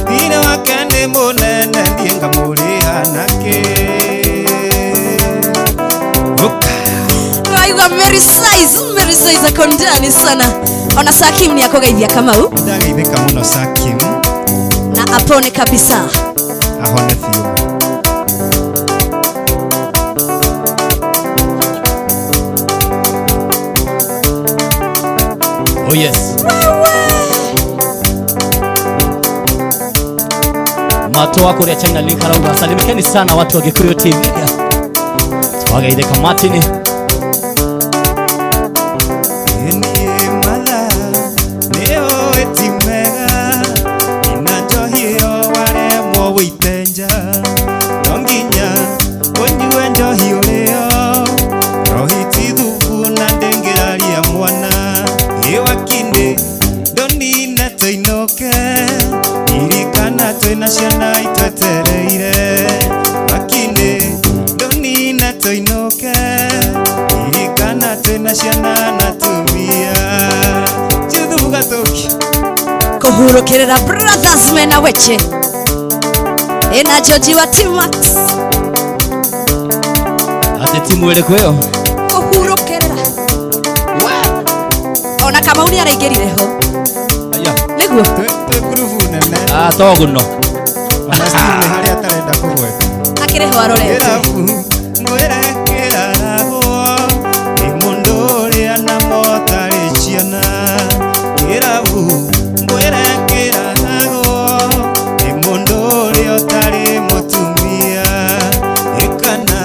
thiirĩ wake nĩ mũnene niĩ ngamũrĩha nakĩ. Waigua Mary Size ako ndani sana. Ona Sakim ni akogeithia Kamau Ndageithĩka mũno Sakim na apone kabisa ahone biũ. Oh yes. Matoa kuria China Link arauga salimikeni sana watu wa Gikuyu TV. Twageithĩka Martin. Niĩ matha nĩũĩ ti mega ina njohi ĩyo waremwo wĩite nja no nginya ũnyue njohi ũrĩo njohi ti thubu na ndĩngĩraria mwana ĩ wakindĩ ndũnine tũinũke ririkana twĩna ciana itwetereire wakindĩ ndũnine tũinũke ririkana twĩna ciana na tumia juthubu gatũki kũhurũkĩrĩra brothers mena weche ĩna George wa T-Max Ate timu ĩrĩkũ ĩyo kũhurũkĩrĩra ona Kamau nĩ araingĩrire ho Aya nĩguo twĩ ngurubu nene toguno ona Steve nĩ harĩa atarenda kũgweta akĩrĩ ho arorete kĩrabu ngwĩre kĩraragwo nĩ mũndũ ũrĩa na motarĩ ciana kĩrabu ngwĩre kĩraragwo nĩ mũndũ ũrĩa ũtarĩ mũtumia ĩkana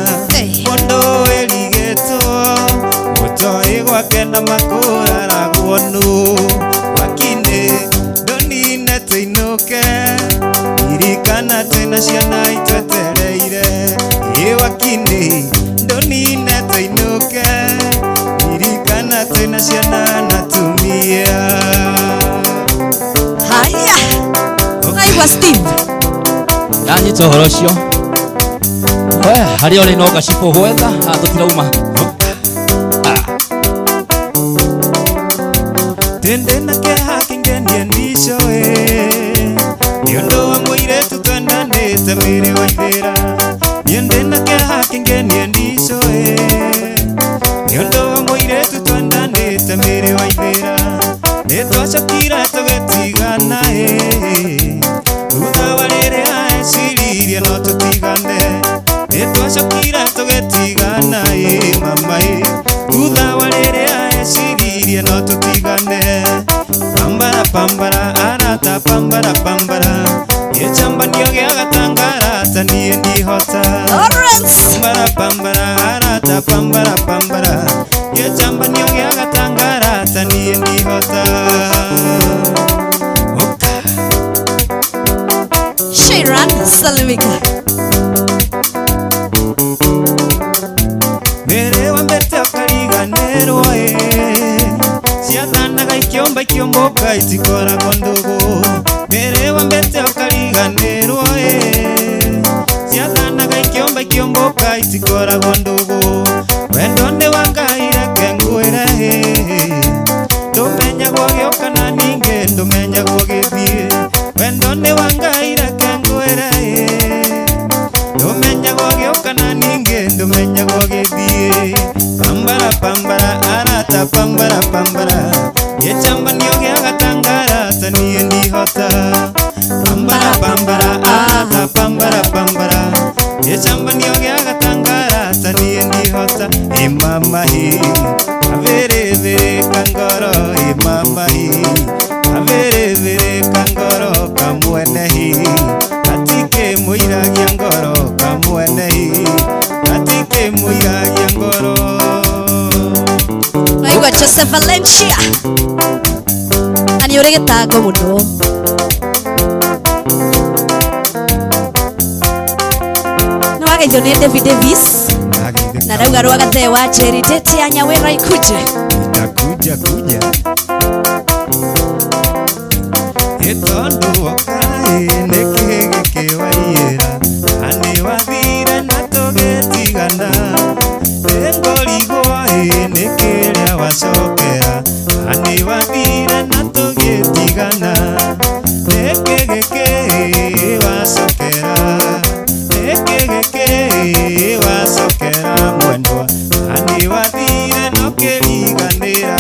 mũndũ wĩrigĩtwo ũtoĩ gwake na makũraragwo nũ wakindĩ ndũnine tũinũke ririkana twĩna ciana itwetereire ĩ wakindĩ ndũnine tũinũke ririkana twĩna ciana na tumia. Haya Naigua Steve Ndanyita ũhoro ũcio we harĩa ũrĩ no gacibũ gwetha tũtirauma Tende na kĩeha kĩingĩ kĩngenie ndicũĩ nĩ ũndũ wa mũirĩtu twendanĩte mĩrĩ waithĩra niĩ ndĩna kĩeha kĩngenie ndicũĩ nĩ ũndũ wa mũirĩtu twendanĩte mĩrĩ waithĩra nĩ twacokire tũgĩtigana ĩ thutha wa rĩrĩa eciririe no tũtigane nĩ twacokire tũgĩtigana ĩ mama ĩ thutha wa rĩrĩa eciririe no tũtigane pambara pambara arata pambara pambara gĩcambanio gĩa gatangarata niĩ ndihota pambara pambara arata pambara pambara gĩcambanio gĩa gatangarata niĩ ndihota. Shairan Salimika Mere wambete ũkariganĩrwo ĩ ciathanaga ikĩũmba ikĩũmbũka itikoragwo ndũgũ Mere wambete ũkariganĩrwo ĩ ciathanaga ikĩũmba ikĩũmbũka itikoragwo ndũgũ wendo nĩ wa Ngai reke ngwĩre ĩ ndũmenyagwo gĩũka na ningĩ ndũmenyagwo gĩthiĩ wendo nĩ wa Ngai reke ngwĩre ĩ ndũmenyagwo gĩũka na ningĩ ndũmenyagwo gĩthiĩ pambara pambara arata pambara pambara gĩcambanio gĩa gatangarata niĩ ndihota pambara pambara arata pambara pambara gĩcambanio gĩa gatangarata niĩ ndihota ĩ mama ĩ avĩrĩvĩrĩ kangoro ĩ mama ĩ avĩrĩvĩrĩ kangoro kamwene ĩ atike mũiragia ngoro kamwene ĩ atike mũiragia ngoro. Naigua Joseph Valencia na nĩ ũrĩ gĩtango mũno. Nĩ wageithio nĩ David Davis na rauga rwa gatee wa Njeri date ya Nyawĩra ikuje itakuja kuja ĩtondũ wokaĩ nĩkĩ gĩkĩwaiĩra na nĩ wathire na tũgĩtigana nĩngũrigwo ĩ nĩkĩrĩa wacokera na nĩ wathire na tũgĩtigana nĩkĩ gĩkĩ wacokera nĩkĩ gĩkĩ wacokera mwendwa na nĩ wathire no kĩriganĩra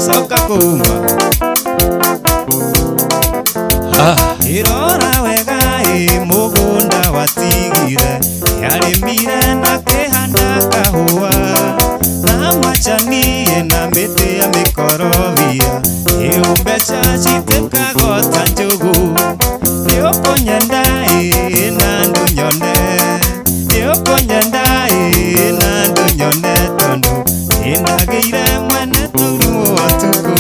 coka kuma irora wega ĩ mũgũnda watigire yarĩmire na kĩhanda kahũa na macani na mĩtĩ ya mĩkorobia ĩu mbeca citĩkago ta njũgũ nĩũkũnyenda ĩ na ndũnyone nĩũkũnyenda ĩ na ndũnyone tondũ nĩndagĩire mwene tũruo ũtukũ.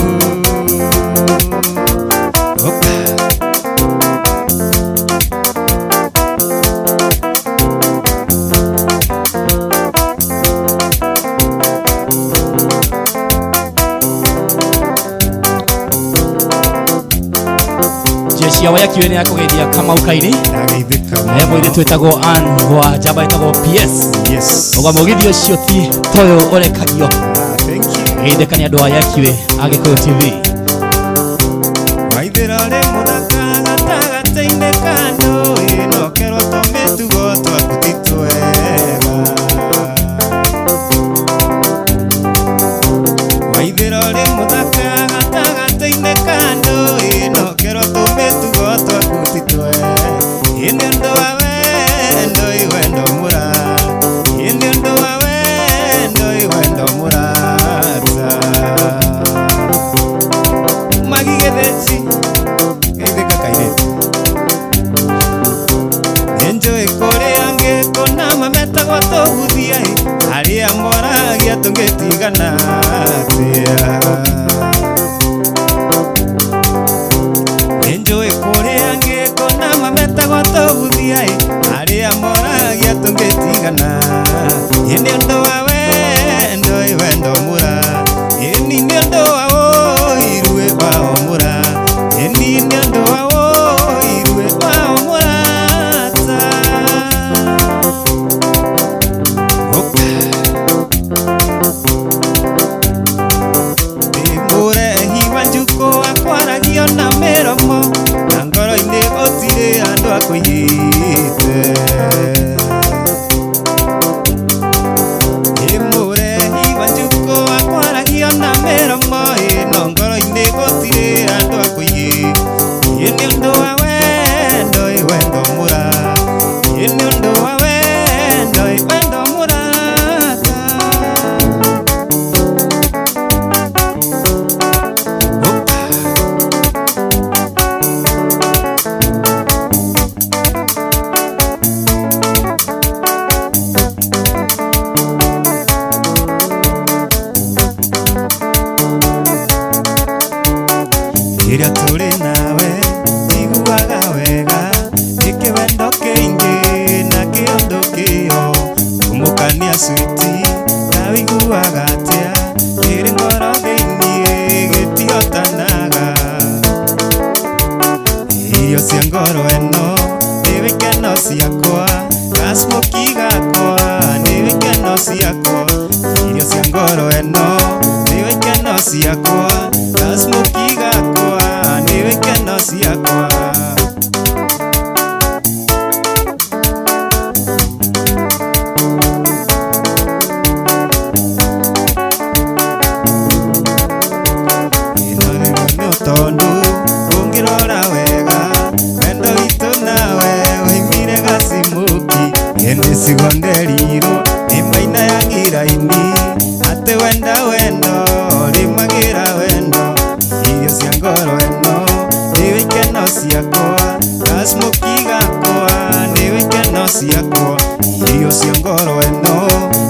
Jeshi ya Wayakiwe nĩ yakũgeithia Kamau Kaini he mũirĩtu wĩtagwo Ann wa njamba ĩtagwo PS. Ũguo mũgithi ũcio ti toyũ ũrekagio. Geithĩka nĩ andũ a Wayakiwe a Gĩkũyũ TV. Waithĩra ũrĩ mũthaka gatagatĩ-inĩ ka andũ ĩ no kerwo tũmĩtugo twaku ti twega Waithĩra ũrĩ mũthaka gatagatĩ-inĩ ka andũ ĩ no kerwo tũmĩtugo twaku ti twega ĩ nĩ ũndũ wa wendo ĩ wendo mũra ĩ nĩ ũndũ wa wendo ĩ wendo mũrata magigetheci geithĩka kairĩtu nĩnjũĩ kũrĩ angĩ kũna mametagwo tũguthia ĩ arĩa moragia tũngĩtigana atĩa nĩnjũĩ kũrĩ angĩ kũna mametagwo tũguthia ĩ arĩa moragia tũngĩtigana ĩ nĩ ũndũ wa wendo ĩ wendo mũra ĩni nĩ ũndũ wa ũiru ĩ wao mũra ĩni nĩ ũndũ wa ũiru ĩ wao mũrata. Rĩrĩa tũrĩ nawe njiguaga wega Gĩkĩwendo kĩingĩ na kĩũndũ kĩo Kũmũkania switi na wĩiguaga atĩa Kĩrĩ ngoro thĩinĩ gĩtihotanaga Irio cia ngoro ĩno nĩ gĩkeno ciakwa Gasmoki gakwa nĩ gĩkeno ciakwa Irio cia ngoro ĩno nĩ gĩkeno ciakwa Gasmoki gakwa nĩ gĩkeno ciakwa Ĩno nĩ tondũ ũngĩrora wega wendo witũ nawe waimire gacimuki Ĩndĩ cigonderirwo nĩ maina ya ng'iraini Atĩ wenda wendo rĩmagĩra wendo Irio cia ngoro ĩno nĩ gĩkeno ciakwa Gasmoki gakwa nĩ gĩkeno ciakwa Irio cia ngoro ĩno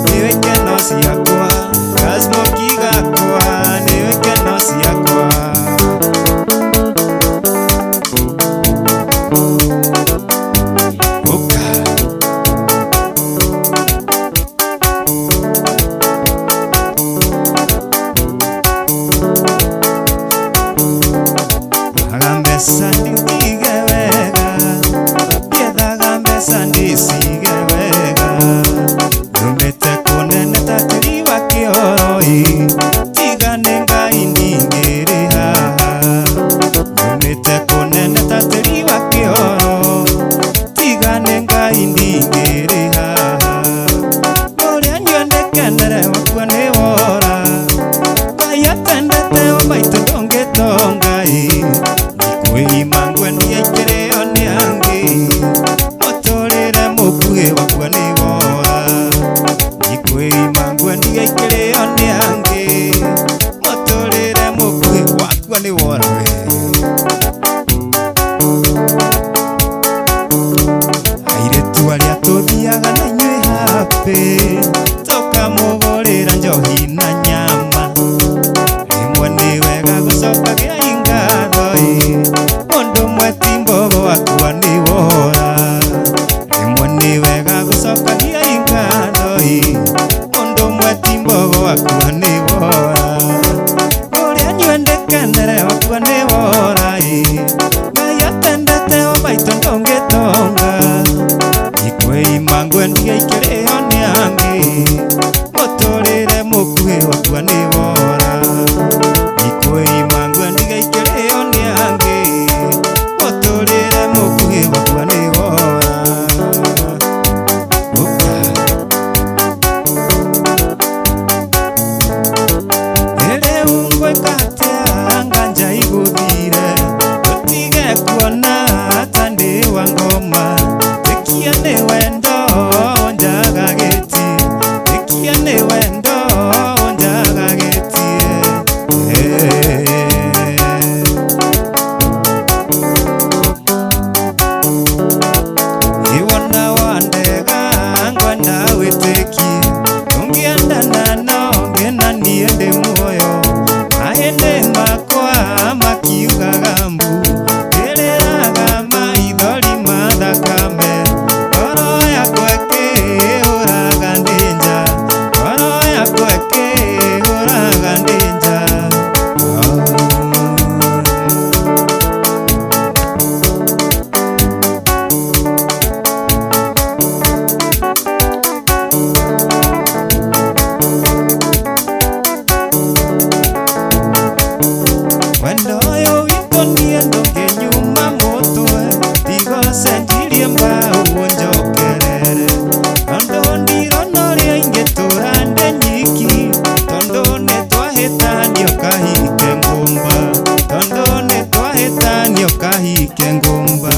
nĩ gĩkeno ciakwa Gasmoki gakwa nĩ gĩkeno ciakwa Oka Ethaga mbeca ndĩcige wega Ethaga mbeca ndĩcige wega Nyumĩte kũnene ta tĩri wa kĩoro-ĩ Tiga nĩ Ngai ndingĩrĩ haha Nyumĩte kũnene ta tĩri wa kĩoro Tiga nĩ Ngai ndingĩrĩ haha Ũrĩa nyendekenere wakua nĩ wora Ngai atendete o maitũ ndũngĩtonga-ĩ Kwĩima ngwendia ikĩrĩo nĩ angĩ Mũtũrĩre mũkuhĩ wakua nĩ wora Kwĩima ngwendia ikĩrĩo nĩ angĩ Mũtũrĩre mũkuhĩ wakua nĩ wora we Airĩtu arĩa tũthiaga na inyuĩ happy Tũkamũgũrĩra njohi na nyama Rĩmwe nĩ wega gũcokagia ngatho-ĩ Mũndũ ũmwe ti mbogo akua nĩ wora Rĩmwe nĩ wega gũcokagia ngatho-ĩ Mũndũ ũmwe ti mbogo akua nĩ wora Ũrĩa nyendekenere wakua nĩ wora-ĩ Ngai atendete o maitũ ndũngĩtonga Ikwĩima ngwendia ikĩrĩo nĩ angĩ Mũtũrĩre mũkuhĩ wakua nĩ wora Ikwĩima ngwendia ikĩrĩo nĩ angĩ Mũtũrĩre mũkuhĩ wakua nĩ wora Ũka Rĩu ngwĩka atĩa nganja igũthire Ũtige kuona ta ndĩ wa ngoma Ĩkia nĩ wendo njagagĩtie Ĩkia nĩ wendo njagagĩtie Iwona wandega ngwenda wĩtĩkie Tũngĩendana no ngĩna niĩ ndĩ muoyo Mahĩndĩ makwa makiugaga mbu Ndĩrĩraga maithori ma thakame Ngoro yakwa ĩkĩhũraga ndĩ nja Ngoro yakwa ĩkĩhũraga ndĩ nja Wendo ũyũ witũ niĩ ndũngĩnyuma mũtwe Ndigocenjirie mbaũ njokerere Tondũ ndirona ũrĩa ingĩtũra ndĩ nyiki Tondũ nĩtwahĩtanio kahike ngũmba Tondũ nĩtwahĩtanio kahike ngũmba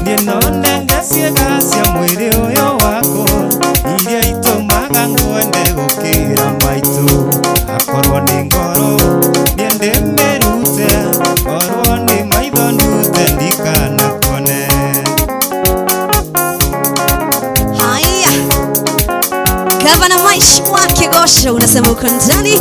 Niĩ no nenge ciĩga cia mwĩrĩ ũyũ wakwa Iria itũmaga ngwende gũkĩra maitũ Akorwo nĩ ngoro niĩ ndĩmĩrute Korwo nĩ maitho ndute ndikanakuone Haya, Gavana Maish wa Kigosho unasema uko ndani.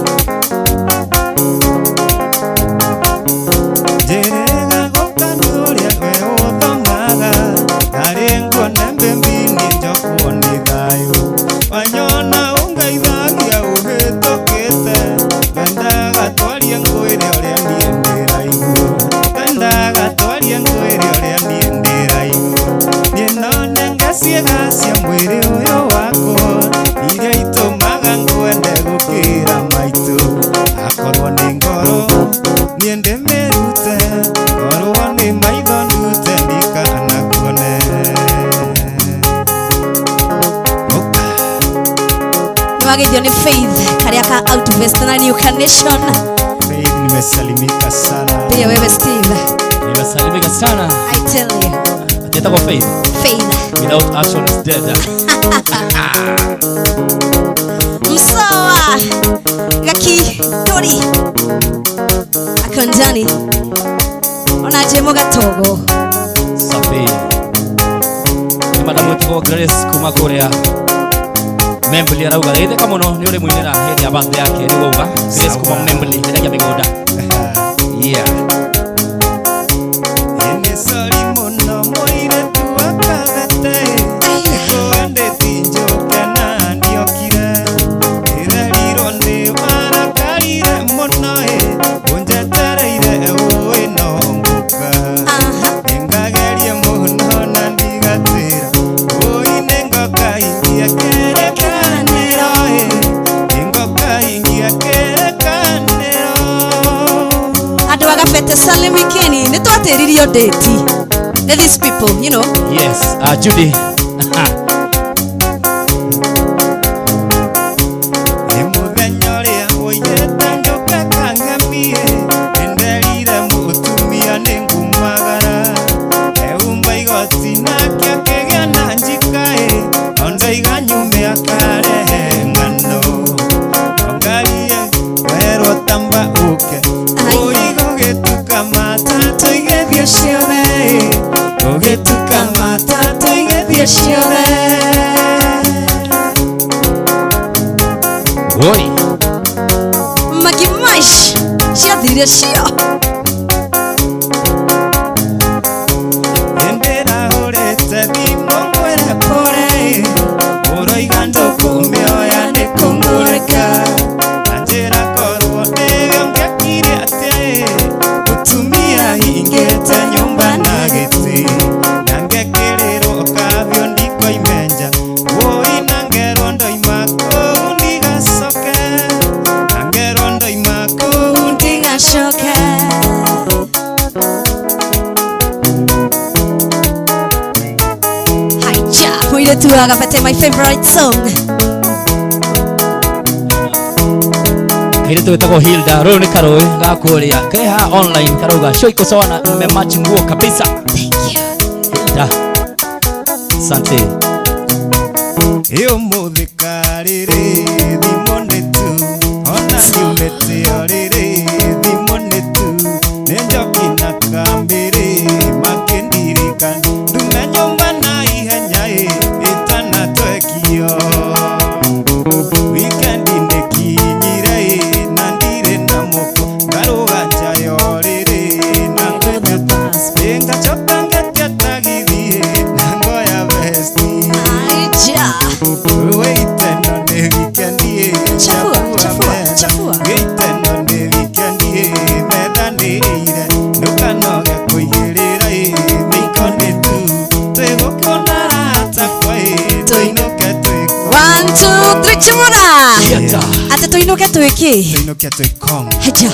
mwĩrĩ ũyũ wakwa iria itũmaga ngwende gũkĩra maitũ akorwo nĩ ngoro niĩ ndĩmĩrute korwo nĩ maitho ndute ndikanakuone. Nĩwageithio nĩ Faith karĩa ka Outvest na New Carnation. Faith, nimesalimika sana. Pia wewe Steve. Nimesalimika sana. I tell you. Atietagwo Faith. Faith. Without action is dead. Msawa. Gaki Tori. Akonjani. Ona jemo gatogo. Safi. Nĩ madamu wĩtagwo Grace kuma kũrĩa Membli arauga geithĩka mũno nĩ ũrĩ mũinĩra hĩndĩ ya birthday yake nĩguo uga Grace kuma Membli endagia mĩgũnda. Yeah. Nĩ sorry mũno mũirĩtu wa Kabete nĩkũendeti njũke na ndiokire ndĩrerirwo nĩ warakarire mũno ĩ ũnjetereire ũĩ no ngũka nĩngagerie mũno na ndigatĩra ũi nĩngoka ingia kĩrĩkanĩro ĩ nĩngoka ingia kĩrĩkanĩro. Andũ a Gabete salimikeni nĩ twatĩririo date. Nĩ these people, you know. Yes, Judy. Nĩ mũthenya ũrĩa ũiyĩte njũke kang'emie nĩnderire mũtumia nĩngumagara eumba igoti nake akĩgĩa na njika ĩ ondoiga nyume akarehe ng'ano ongarie werwo tamba ũke ũigo gĩtuka matatũ igĩthiĩ ciothe ĩ ũgĩtuka matatũ igĩthiĩ ciothe. Oi. Magimash. Ciathire cio. Ndĩrahũrĩte thimũ ngwĩre pore ũroiga ndũkũmĩoya nĩ kũng'ũrĩka anjĩra korwo nĩwe ũngĩekire atĩa ĩ mũtumia hingĩte nyũmba na gĩtĩ na ngekĩrĩrwo kabiũ ndikoimenja wũi na ngerwo ndoima kũu ndigacoke na ngerwo ndoima kũu Ndigacoke. Haija, mũirĩtu wa Gabete, my favorite song. Kairĩtu wĩtagwo Hilda rũrũ nĩ karũĩ ga kũrĩa ke haha online karauga show iko sawa na mmematch nguo kabisa. Thank you. Hilda. Asante. Ũmũthĩ karĩrĩ thimũ nĩ tu ona nyumĩte o rĩrĩ thimũ nĩ tu nĩ njoki na kambĩrĩ makĩndirikana ndume nyũmba na ihenya ĩ ĩtanatwekio wikendi nĩkinyire ĩ na ndirĩ na mũko ngarũga njayo rĩrĩ na ngwĩte ngacoka ngetia tagithi ĩ na ngoya vesti. Haija. Wĩiteno nĩ wikendi ĩ Chafua, chafua, chafua. Wĩiteno nĩ wikendi ĩ metha nĩ ĩire ndũkanoge kũigĩrĩra ĩ mĩiko nĩ tu twĩgũkũna rata kwa ĩ tũinũke twĩko. 1 2 3 chimura. Theatre. Atĩ tũinũke twĩkĩ? Tũinũke twĩkong. Haija.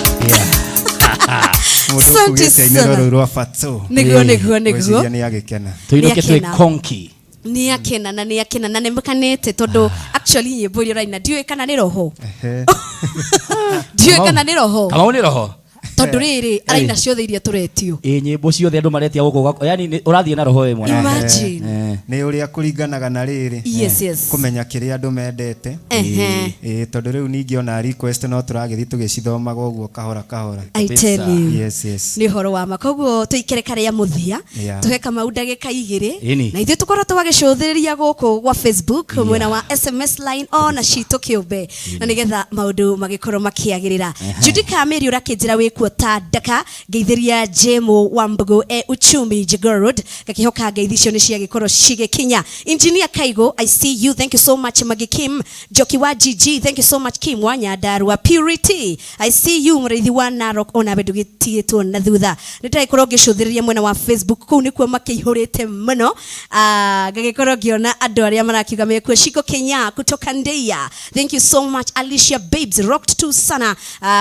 Mũndũ Asante ũkugĩte ainĩrwo sana. rũu rwa Fatso. Nĩguo, nĩguo, nĩguo. Ngwĩciria nĩ agĩkena. Tũinũke twĩ Nĩakena. konki. Nĩ akena na nĩ akena na nĩ makanĩte tondũ actually nyĩmbo iria ũraina ndiũĩ kana nĩ roho. Ehe. Ndiũĩ kana nĩ roho. Kamau nĩ roho. Tondũ rĩrĩ araina ciothe iria tũretio. Ĩ nyĩmbo ciothe andũ maretia gũkũ yani ũrathiĩ na roho wĩ mwana. Imagine. Nĩ ũrĩa kũringanaga na rĩrĩ. Yes, yes. Kũmenya kĩrĩa andũ mendete. Ehe. Ĩ tondũ rĩu ningĩ ona request no tũragĩthiĩ tũgĩcithomaga ũguo kahora kahora. I tell you. Yes, yes. Nĩ ũhoro wa ma koguo tũikere karĩa mũthia Yeah. tũhe Kamau ndagĩka igĩrĩ Ĩni. na ithuĩ tũkorwo twagĩcũthĩrĩria gũkũ gwa Facebook mwena wa SMS line ona citũ kĩũmbe na nĩgetha maũndũ magĩkorwo makĩagĩrĩra. Judy Kamĩri ũrakĩnjĩra wĩ kuo kuo ta ndaka ngeithĩria Jemo wa Mbogo e uchumi Jogoo Road ngakihoka ngeithi icio nĩ ciagĩkorwo cigĩkinya. Engineer Kaigo, I see you, thank you so much. Magi Kim Njoki wa GG, thank you so much. Kim wa Nyandarua Purity, I see you. Mũrĩithi wa Narok, onawe ndũgĩtigĩtwo na thutha. Nĩ ndagĩkorwo ngĩcũthĩrĩria mwena wa Facebook, kũu nĩkuo makĩihũrĩte mũno. Ngagĩkorwo ngĩona andũ arĩa marakiuga mekuo. Shiko Kenya kutoka Ndeia, thank you so much. Alicia Babes rocked tu sana,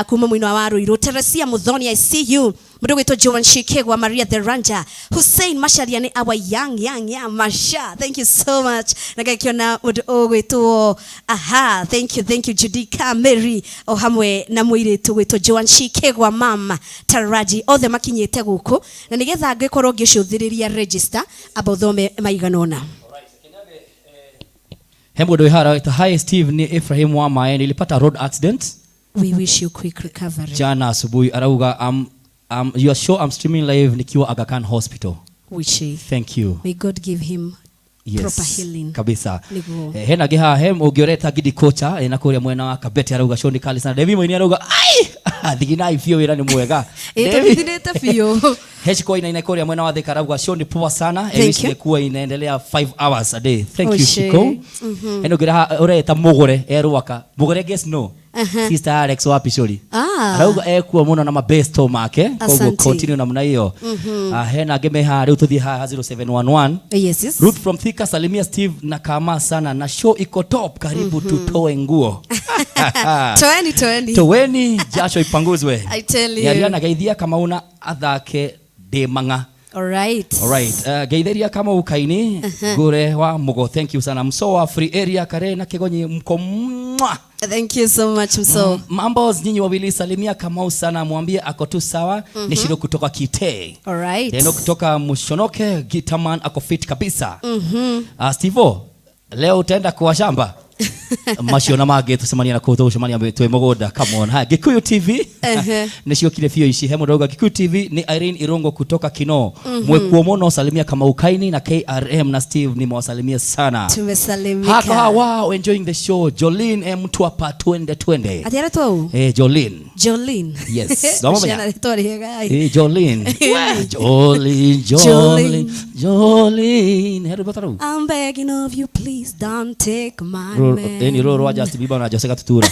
kuma mwena wa Ruiru. Teresia Muthoni, I see you. Mũndũ gwĩtwo Joan Shikegwa, Maria the Ranger, Hussein Macharia nĩ our young young young Masha, thank you so much. Na ngakĩona mũndũ ũgwĩtwo, aha, thank you, thank you, Judika Mary o hamwe na mũirĩtu gwĩtwo Joan Shikegwa, mama Taraji, othe makinyĩte gũkũ na nĩgetha ngĩkorwo ngĩcũthĩrĩria register amba ũthome maigana ũna. He mũndũ wĩ haha, "Hi Steve, ni Ephraim wa Mae, nilipata road accident We wish you quick recovery. jana asubuhi." Arauga, "Your show I'm streaming live nikiwa Aga Khan Hospital." Wish Thank you. May God give him proper healing. Kabisa. Nĩguo. Hena ngĩ haha, he ũngĩoreta Gidi kocha na kũrĩa mwena wa Kabete, arauga show nĩ kali sana. Devi Moini arauga ai thiginai biũ, wĩra nĩ mwega. Ĩ Devi. tũthithirĩte biũ. Heshiko inaina kũrĩa mwena wa Thika arauga show ni poa sana. Thank I wish you. ingekuwa inaendelea 5 hours a day. Thank you, Oshe. Shiko. Eno ngira ureta mugure erwaka mugure, guess no Aha. Sister Alex wa Pishori Ah. arauga ekuo muno na mabesto make, koguo Asante. continue namna hiyo. Ah, hena angĩ me haha, rĩu tũthiĩ haha 0711. Yes. Ruth from Thika, "Salimia Steve na kama sana na show iko top, karibu tutoe nguo." Toeni, toeni. Toweni jasho ipanguzwe. I tell you. Yariana geithia kamauna athake ndĩ mang'a. All right. Alright, geithĩria kama ukaini ngure wa mugo, thank you sana. Mso wa free area kare na kigonyi mko mwa. Thank you so much, Mso. Mambo nyinyi wawili, salimia Kamau sana, mwambie ako tu sawa. Ni Shiro kutoka Kite. All right. Deno kutoka Mushonoke, Gitaman ako fit kabisa. Stevo, leo utaenda kwa shamba macio na mangĩ tũcemania na kũu, tũgũcemania twĩ mũgũnda. Come on. Haya, Gikuyu TV nĩciokire biũ ici. He mũndũ auga Gikuyu TV ni Irene Irungo kutoka Kino. Mwekuo mũno, salimia Kamau Kaini na KRM na Steve, nimewasalimia sana. Tumesalimika. Haka, wow, enjoying the show. Jolene M Mtwapa, twende twende. Atĩ aretwo ũ? Eh, Jolene. Jolene. Yes. Wamamenya? Ciana rĩtwa rĩega. Eh, Jolene. We, Jolene, Jolene, Jolene. He rwĩmbo ta rũu? I'm begging of you, please don't take my man. Ĩni rũrũ rwa Justin Bieber na Jose Gatutura.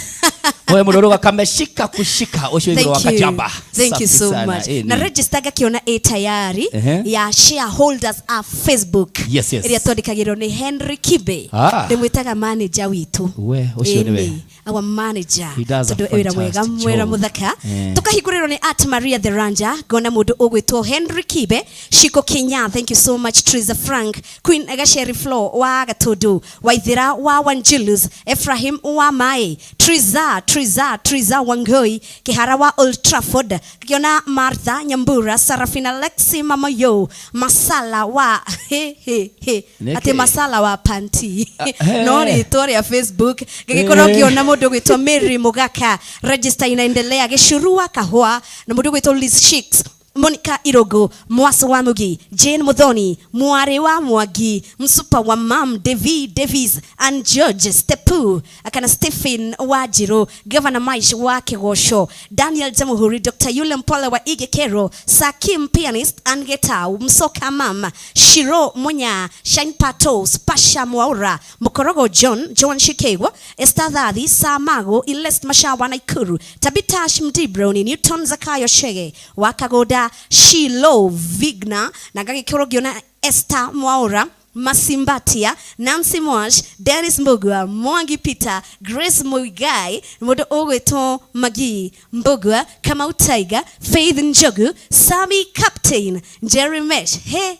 Wewe mũndũ ũrauga kameshika kushika ũcio igũrũ wa Thank you. kajamba. Thank you Safi so sana. much. Ĩni. Na register ngakiona ĩ tayari Ehe. ya shareholders a Facebook. Yes. Ĩrĩa twandĩkagĩrwo nĩ Henry Kibe. Ah. Ndĩmwĩtaga manager witũ. We, ũcio nĩwe. Ĩni, our manager. He does a Tondũ wĩra mwega fantastic mwera job. mũthaka. Eh. Tukahingũrĩrwo nĩ at Maria the Ranger, ngona mũndũ ũgwĩtwo Henry Kibe, Shiko Kenya, thank you so much. Teresa Frank, Queen Gasheri Flo wa Gatundu, Waithira wa Wanjilus, Ephraim wa Mai, Triza Triza Triza Wangoi, Kihara wa Old Trafford, kiona Martha Nyambura, Sarafina Lexi, Mama Yo, Masala wa he he he Nĩkĩ? ati Masala wa Panti Eh. no rĩtwa rĩa Facebook. Ngĩgĩkorwo Eh. ngĩona mũndũ ũgwĩtwo Mary Mugaka, register inaendelea, Gĩcurua Kahũa na mũndũ ũgwĩtwo Liz Shicks, Monica Irogo, Mwaso wa Mugi, Jane Muthoni, Mwari wa Mwangi, Msupa wa Mam, David Davis and George Stepu, akana Stephen Wajiro, Governor Maish wa Kigosho, Daniel Jamuhuri, Dr. Yule Mpole wa Igekero, Sakim Pianist and Getau, Msoka Mam, Shiro Munya, Shine Pato, Spasha Mwaura, Mukorogo John, John Shikegwa, Esther Thathi, Samago, Ilest Mashawa Naikuru, Tabita Shimdi Browni, Newton Zakayo Shege, Wakagoda, Shilo Vigna, na ngagĩkorwo ngĩona Esther Mwaura, Masimbatia, Nancy Mwash, Dennis Mbugua, Mwangi Peter, Grace Muigai, mũndũ ũgwĩtwo Magi Mbugua, Kamau Tiger, Faith Njogu, Sami Captain, Jerry Mesh, he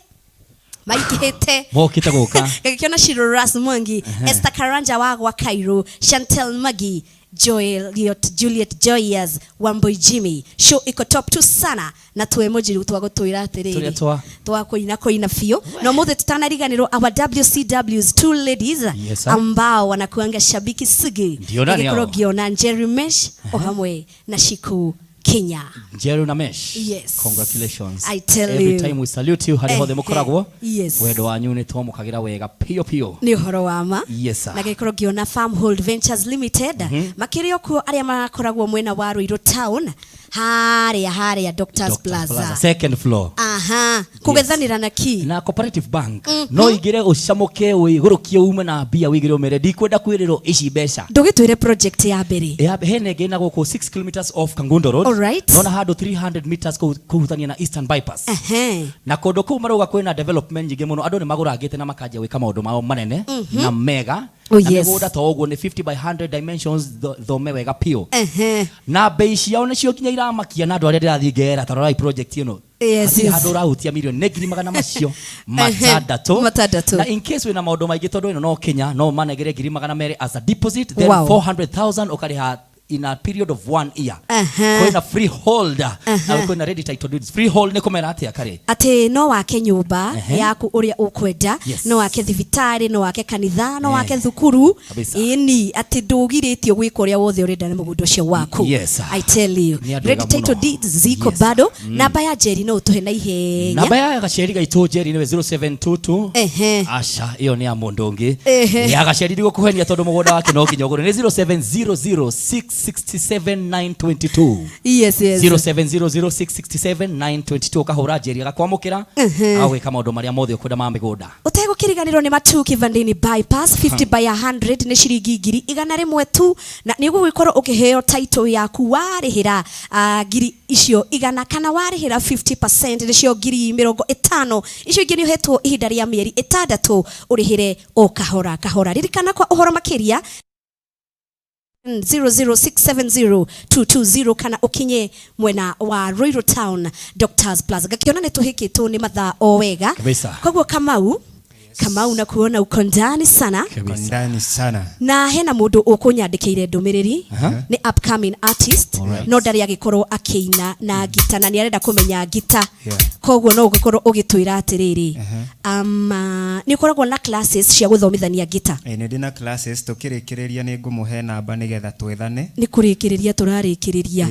maingĩhĩte. Mokĩte gũka. Gagĩkĩona Shiro Ras Mwangi, Esther Karanja wa gwa Cairo, Chantel Magi, Joel Juliet Joyous, Wamboi Jimmy. Show iko top tu sana na tu emoji twa gũtwĩra Tũrĩa atĩrĩrĩ twa- twa kũina kũina biũ na ũmũthĩ tũtanariganĩrwo our WCWs two ladies Yes, sir. ambao wanakuanga shabiki sugu. Ndio nani Ngĩkorwo hao? ngĩona Jerry Mesh o hamwe na Shiku Kenya. Njeru na Mesh. Yes. Congratulations. I tell Every you. time we salute you harĩa Eh, hothe mũkoragwo. eh, yes. Wendo wanyu nĩ twamũkagĩra wega piũ piũ. Nĩ ũhoro wa ma. Yes, sir. Na gĩkorwo ngĩona Farmhold Ventures Limited makĩrĩ o kuo arĩa makoragwo mwena wa Ruiru town. Harĩa harĩa Doctors Plaza. Second floor. Aha, kũgethanĩra na ki na Cooperative Bank. No igire ucamuke wigurukie ume na mbia wigire umere ndikwenda kwirĩrwo ici mbeca. Ndũgĩtwĩre project ya mbere. Ya hena ĩngĩ na gũkũ 6 kilometers off Kangundo Road. Alright. Nona handũ 300 meters kũhutania na Eastern Bypass. Ehe. Na kũndũ kũu marauga kwĩna development nyingĩ mũno, andũ nĩ magũrangĩte na makanjia gwĩka maũndũ mao manene na mega. Oh, na yes. mĩgũnda to ũguo nĩ 50 by 100 dimensions, thome wega piũ. Ehe. Na bei ciao nĩcio nginya iramakia na andũ arĩa ndĩrathiĩ ngera ta rorai project ĩno. Yes, Hatirĩ yes. handũ ũrahutia milioni nĩ ngiri magana macio matandatũ. Matandatũ. Na in case wĩna maũndũ maingĩ tondũ ĩno no Kenya no manegere ngiri magana merĩ as a deposit, then Wow. 400,000 ũkarĩha in a period of 1 year. Aha. Kwĩna freehold na kwĩna ready title deeds. Freehold nĩ kũmera atĩa karĩ? Atĩ no wake nyũmba Ehe. yaku ũrĩa ũkwenda, Yes. no wake thibitarĩ, no wake kanitha, no Eh. wake thukuru. Kabisa. Ĩni atĩ ndũgirĩtio gwĩka ũrĩa wothe ũrenda na mũgũnda ũcio waku. Yes. I tell you. Nĩ andũ Ready ega title mũno. deeds ziko Yes. bado. Namba ya Jerry no ũtũhe na ihenya. Namba ya gaceri gaitũ Jerry nĩwe 0722. Ehe. Aca ĩyo nĩ ya mũndũ ũngĩ. Ehe. Ya gaceri ndigũkũhenia tondũ mũgũnda wake no nginya ũgũre. Nĩ 0700667922. Yes, yes. 0700667922 ũkahũra Jerry agakwamũkĩra agagwĩka maũndũ marĩa mothe ũkwenda ma mĩgũnda. Ũtegũkĩriganĩrwo nĩ Matu Kivandini Bypass 50 by 100 nĩ ciringi ngiri igana rĩmwe tu, na nĩ ũgũgĩkorwo ũkĩheo title yaku warĩhĩra ngiri icio igana kana warĩhĩra 50% nĩcio ngiri mĩrongo ĩtano. Icio ingĩ nĩ ũhetwo ihinda rĩa mĩeri ĩtandatũ ũrĩhĩre o kahora kahora. Ririkana kwa ũhoro makĩria 00670220 kana ukinye mwena wa Ruiru Town Doctors Plaza. Gakiona nĩ tũhĩkĩtwo nĩ mathaa o wega. Kabisa. Koguo Kamau, Kamau na kuona uko ndani sana. Uko ndani sana. Na hena mũndũ ũkũnyandĩkĩire ndũmĩrĩri nĩ upcoming artist no ndarĩ agĩkorwo akĩina na ngita na nĩ arenda kũmenya ngita. Yeah. Koguo no ũgĩkorwo ũgĩtwĩra atĩrĩrĩ, nĩ ũkoragwo na classes cia gũthomithania ngita. Nĩ ndĩ na classes tũkĩrĩkĩrĩria nĩ ngũmũhe namba nĩgetha twethane. Nĩ kũrĩkĩrĩria tũrarĩkĩrĩria.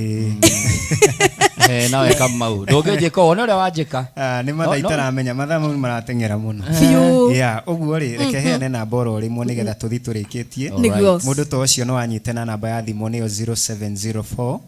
Nawe Kamau ndũngĩnjĩka ũũ, nĩ ũrĩa wanjĩka. Nĩ mathaa itaramenya, mathaa mau marateng'era mũno. Biũ. Yeah, ũguo rĩ, reke heane namba oro rĩmwe nĩgetha tũthiĩ tũrĩkĩtie. Nĩguo. Mũndũ ta ũcio no anyite na namba ya thimũ nĩyo 0704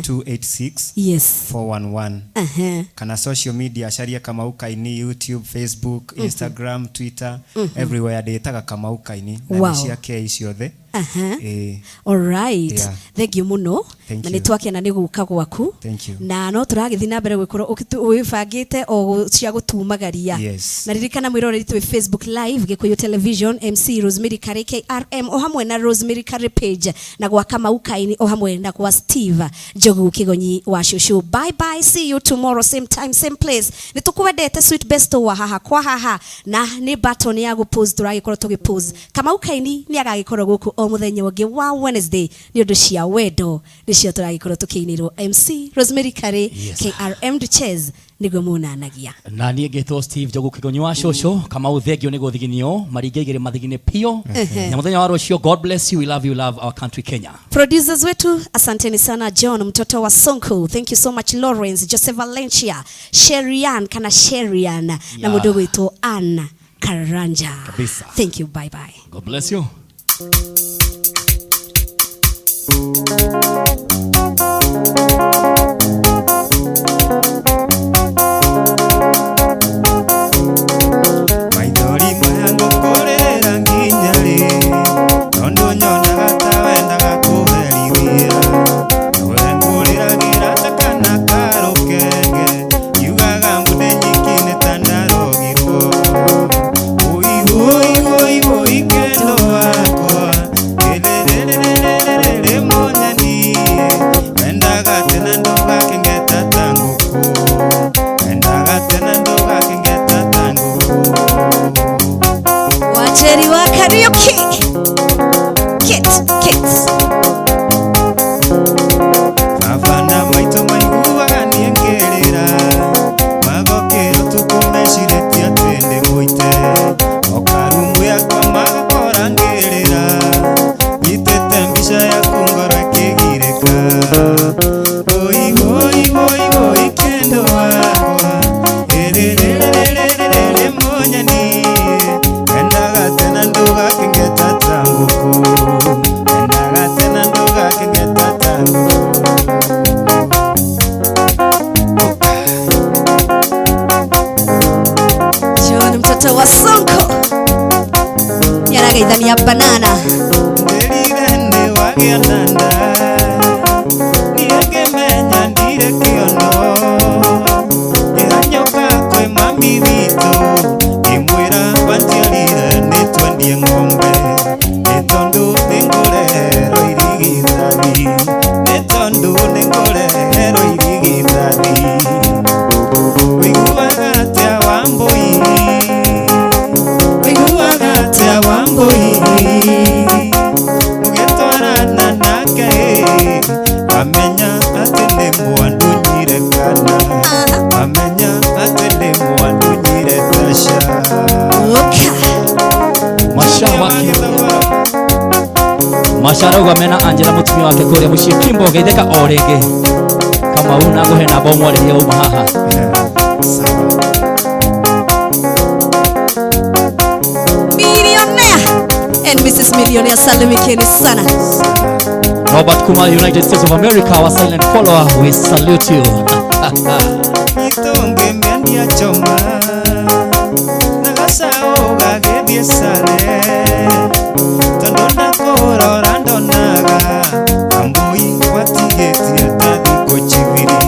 286 Yes. 411. Aha. Kana social media acarie Kamau Kaini, YouTube, Facebook, Instagram, Twitter, everywhere ndĩtaga Kamau Kaini na Wow. nĩ cia K ciothe. Aha. Ĩĩ. All right. Yeah. Thank you mũno. Thank Na you. nĩ twakena nĩ gũka gwaku. Thank you. Na no tũragĩthiĩ na mbere gũkorwo wĩbangĩte o cia gũtumagaria. Yes. Na ririkana mwĩroreri twĩ Facebook Live Gĩkũyũ Television, MC Rosemary Kari KRM o hamwe na Rosemary Kari page na gwa Kamau Kaini o hamwe na gwa Steve Njogu Kĩgonyi wa Shushu. Bye bye, see you tomorrow same time same place. Nĩ tũkwendete sweet best wa haha kwa haha na nĩ button ya gũ pause tũragĩkorwo tũgĩ pause. Kamau Kaini nĩ agagĩkorwo gũkũ o mũthenya ũngĩ wa Wednesday nĩ ũndũ cia wendo nĩcio tũragĩkorwo tũkĩinĩrwo MC Rosemary Kari. Yes. KRM Duches nĩguo munanagia. Na niĩ ngĩtwo Steve Njogu Kĩgonyi wa Shushu. Kamau thengio nĩ gũthiginio maringa igĩrĩ mathigine piũ. Na mũthenya wa rũciũ, God bless you, we love you, love our country Kenya. Producers wetu asanteni sana, John mtoto wa Sonko, thank you so much, Lawrence Joseph Valencia, Sherian kana Sherian na Yeah. mũndũ gwĩtwo Anna Karanja. Kabisa. Thank you, bye bye. God bless you. Maithori maya ngũkũrĩrĩra nginya rĩ, tondũ nyonaga ta wendaga kũherithia. We ngũrĩragĩra ta kana karũkenge, ngiugaga mbu ndĩ nyiki nĩ ta ndarogirwo. Wũi wũi wũi wũi kendo wakwa, rĩrĩrĩrĩrĩrĩrĩ mũnyeni, wendaga tena ndũgakĩngeta ta ngũkũ, wendaga tena ndũgakĩngeta ta ngũkũ. Wacheri wa karaoke. Kit, kit. Baba na maitũ maiguaga niĩ ngĩrĩra, magokĩra ũtukũ mecirĩtie atĩ ndĩ mũite, oka rumu yakwa magakora ngĩrĩra, nyitĩte mbica yaku ngoro ĩkĩgirĩka. Wũi wũi wũi wũi kendo wakwa, rĩrĩrĩrĩrĩrĩrĩ mũnyeni, endaga tena ndũgakĩngeta ta ngũkũ, endaga Banana. Ndĩrire nĩ wagĩa na nda niĩ ngĩmenya ndirĩ kĩono ngĩhanyũka kwĩ mami witũ ngĩmwĩra wanjiarire nĩ twendie ng'ombe nĩ tondũ nĩngũreherwo irigithathi nĩ tondũ nĩngũreherwo irigithathi ũiguaga atĩa Wambũi ũiguaga atĩa Wambũi mũgĩtwarana nake amenya atĩ nĩ mwandunyire kana amenya atĩ nĩ mwandunyire tasha. Masha wake Masha arauga mena Angela mutumia wake kuria muciĩ Kimbo geithĩka o rĩngĩ Kamau na ngũhe namba ũmwarĩrie uma haha. Millionaire and Mrs. Millionaire salimikeni sana. Robert Kuma, United States of America, our silent follower, we salute you. Itonge mĩendia choma na gacaũ gagĩthiĩ sare tondũ ndakũrora ndonaga Wambũi watigĩtie ta thikũ njigĩrĩ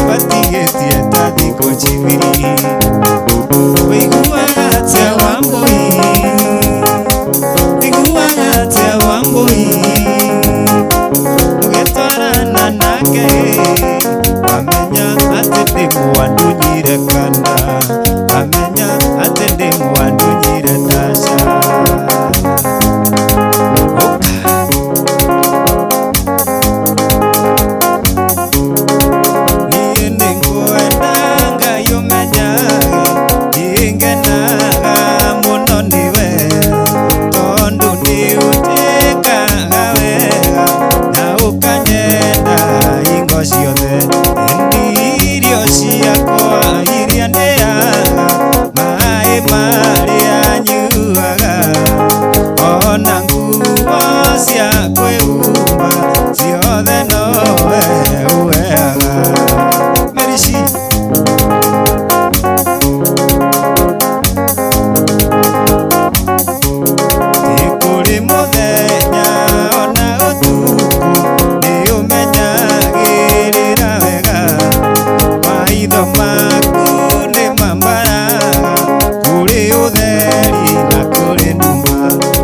watigĩtie ta thikũ njigĩrĩ ũiguaga atĩa Wambũi ũiguaga atĩa Wambũi mũgĩtwarana nake amenya atĩ ndĩ mwandunyire kana amenya atĩ ndĩ mwandunyire tasha. Niĩ nĩngwenda Ngai ũmenyage nĩngenaga mũno nĩwe tondũ nĩũnjĩkaga wega na ũkanyenda hingo ciothe ĩndĩ irio ciakwa iria ndĩaga maĩ marĩa nyuaga ona nguo cia kwĩhumba ciothe nowe ũheaga. Merici. Nĩ kũrĩ mũthenya ona ũtukũ nĩũmenyagĩrĩra wega maitho maku nĩ mambaraga kũrĩ ũtheri na kũrĩ nduma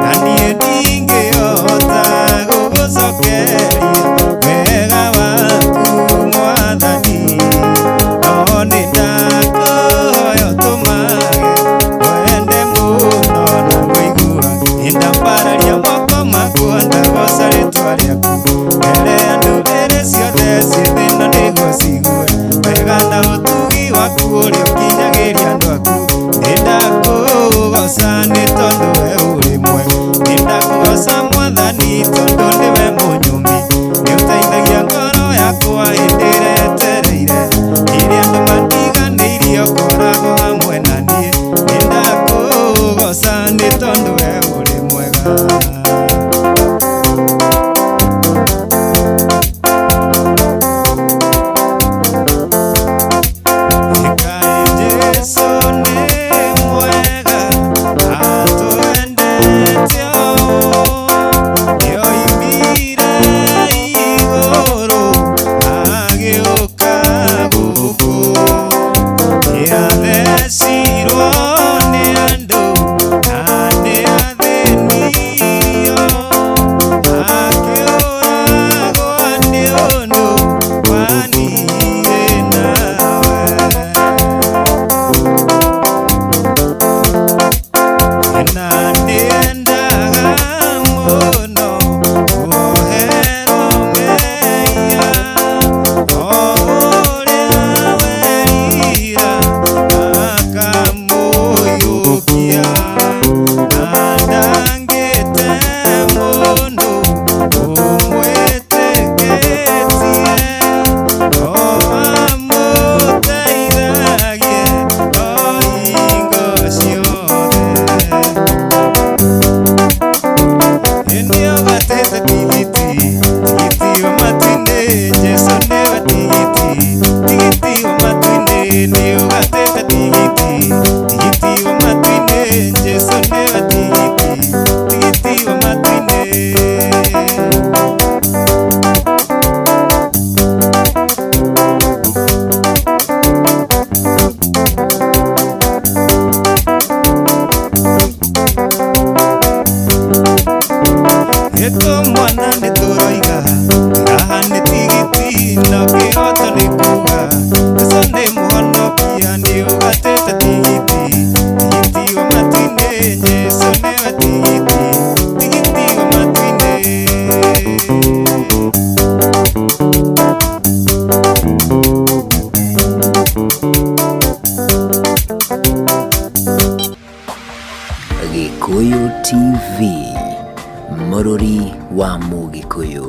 na niĩ ndingĩhota gũgũcokeria wega waku mwathani no nĩ ndakũhoya ũtũmage wende mũno na ngũigua ndambararia moko makwa ndagoca rĩtwa rĩaku mbere ya ndũrĩrĩ ciothe ciĩ thĩna nĩguo cigue wega na ũtugi waku ũrĩa ũkinyagĩria andũ aku nĩndakũgoca nĩ tondũ we ũrĩ mwega nĩndakũgoca mwathani tondũ nĩwe mũnyũmbi nĩũteithagia ngoro yakwa hĩndĩ ĩrĩa yetereire rĩrĩa andũ matiganĩirie ũkoragwo hamwe na niĩ nĩndakũgoca nĩ tondũ we ũrĩ mwega. Ngai Jesũ nĩ mwega atwendete ũũ nĩoimire igũrũ agĩũka gũkũ nĩathecirwo nĩ andũ na nĩathĩnirio Ĩtũmwana nĩ tũroiga haha nĩ tigiti na kĩhoto nĩ kuga Jesũ nĩ mũhonokia nĩ ũgatĩte tigiti tigiti wa matu-inĩ Jesũ nĩwe tigiti tigiti wa matu-inĩ. Gĩkũyũ TV, mũrũri wa Mũgĩkũyũ.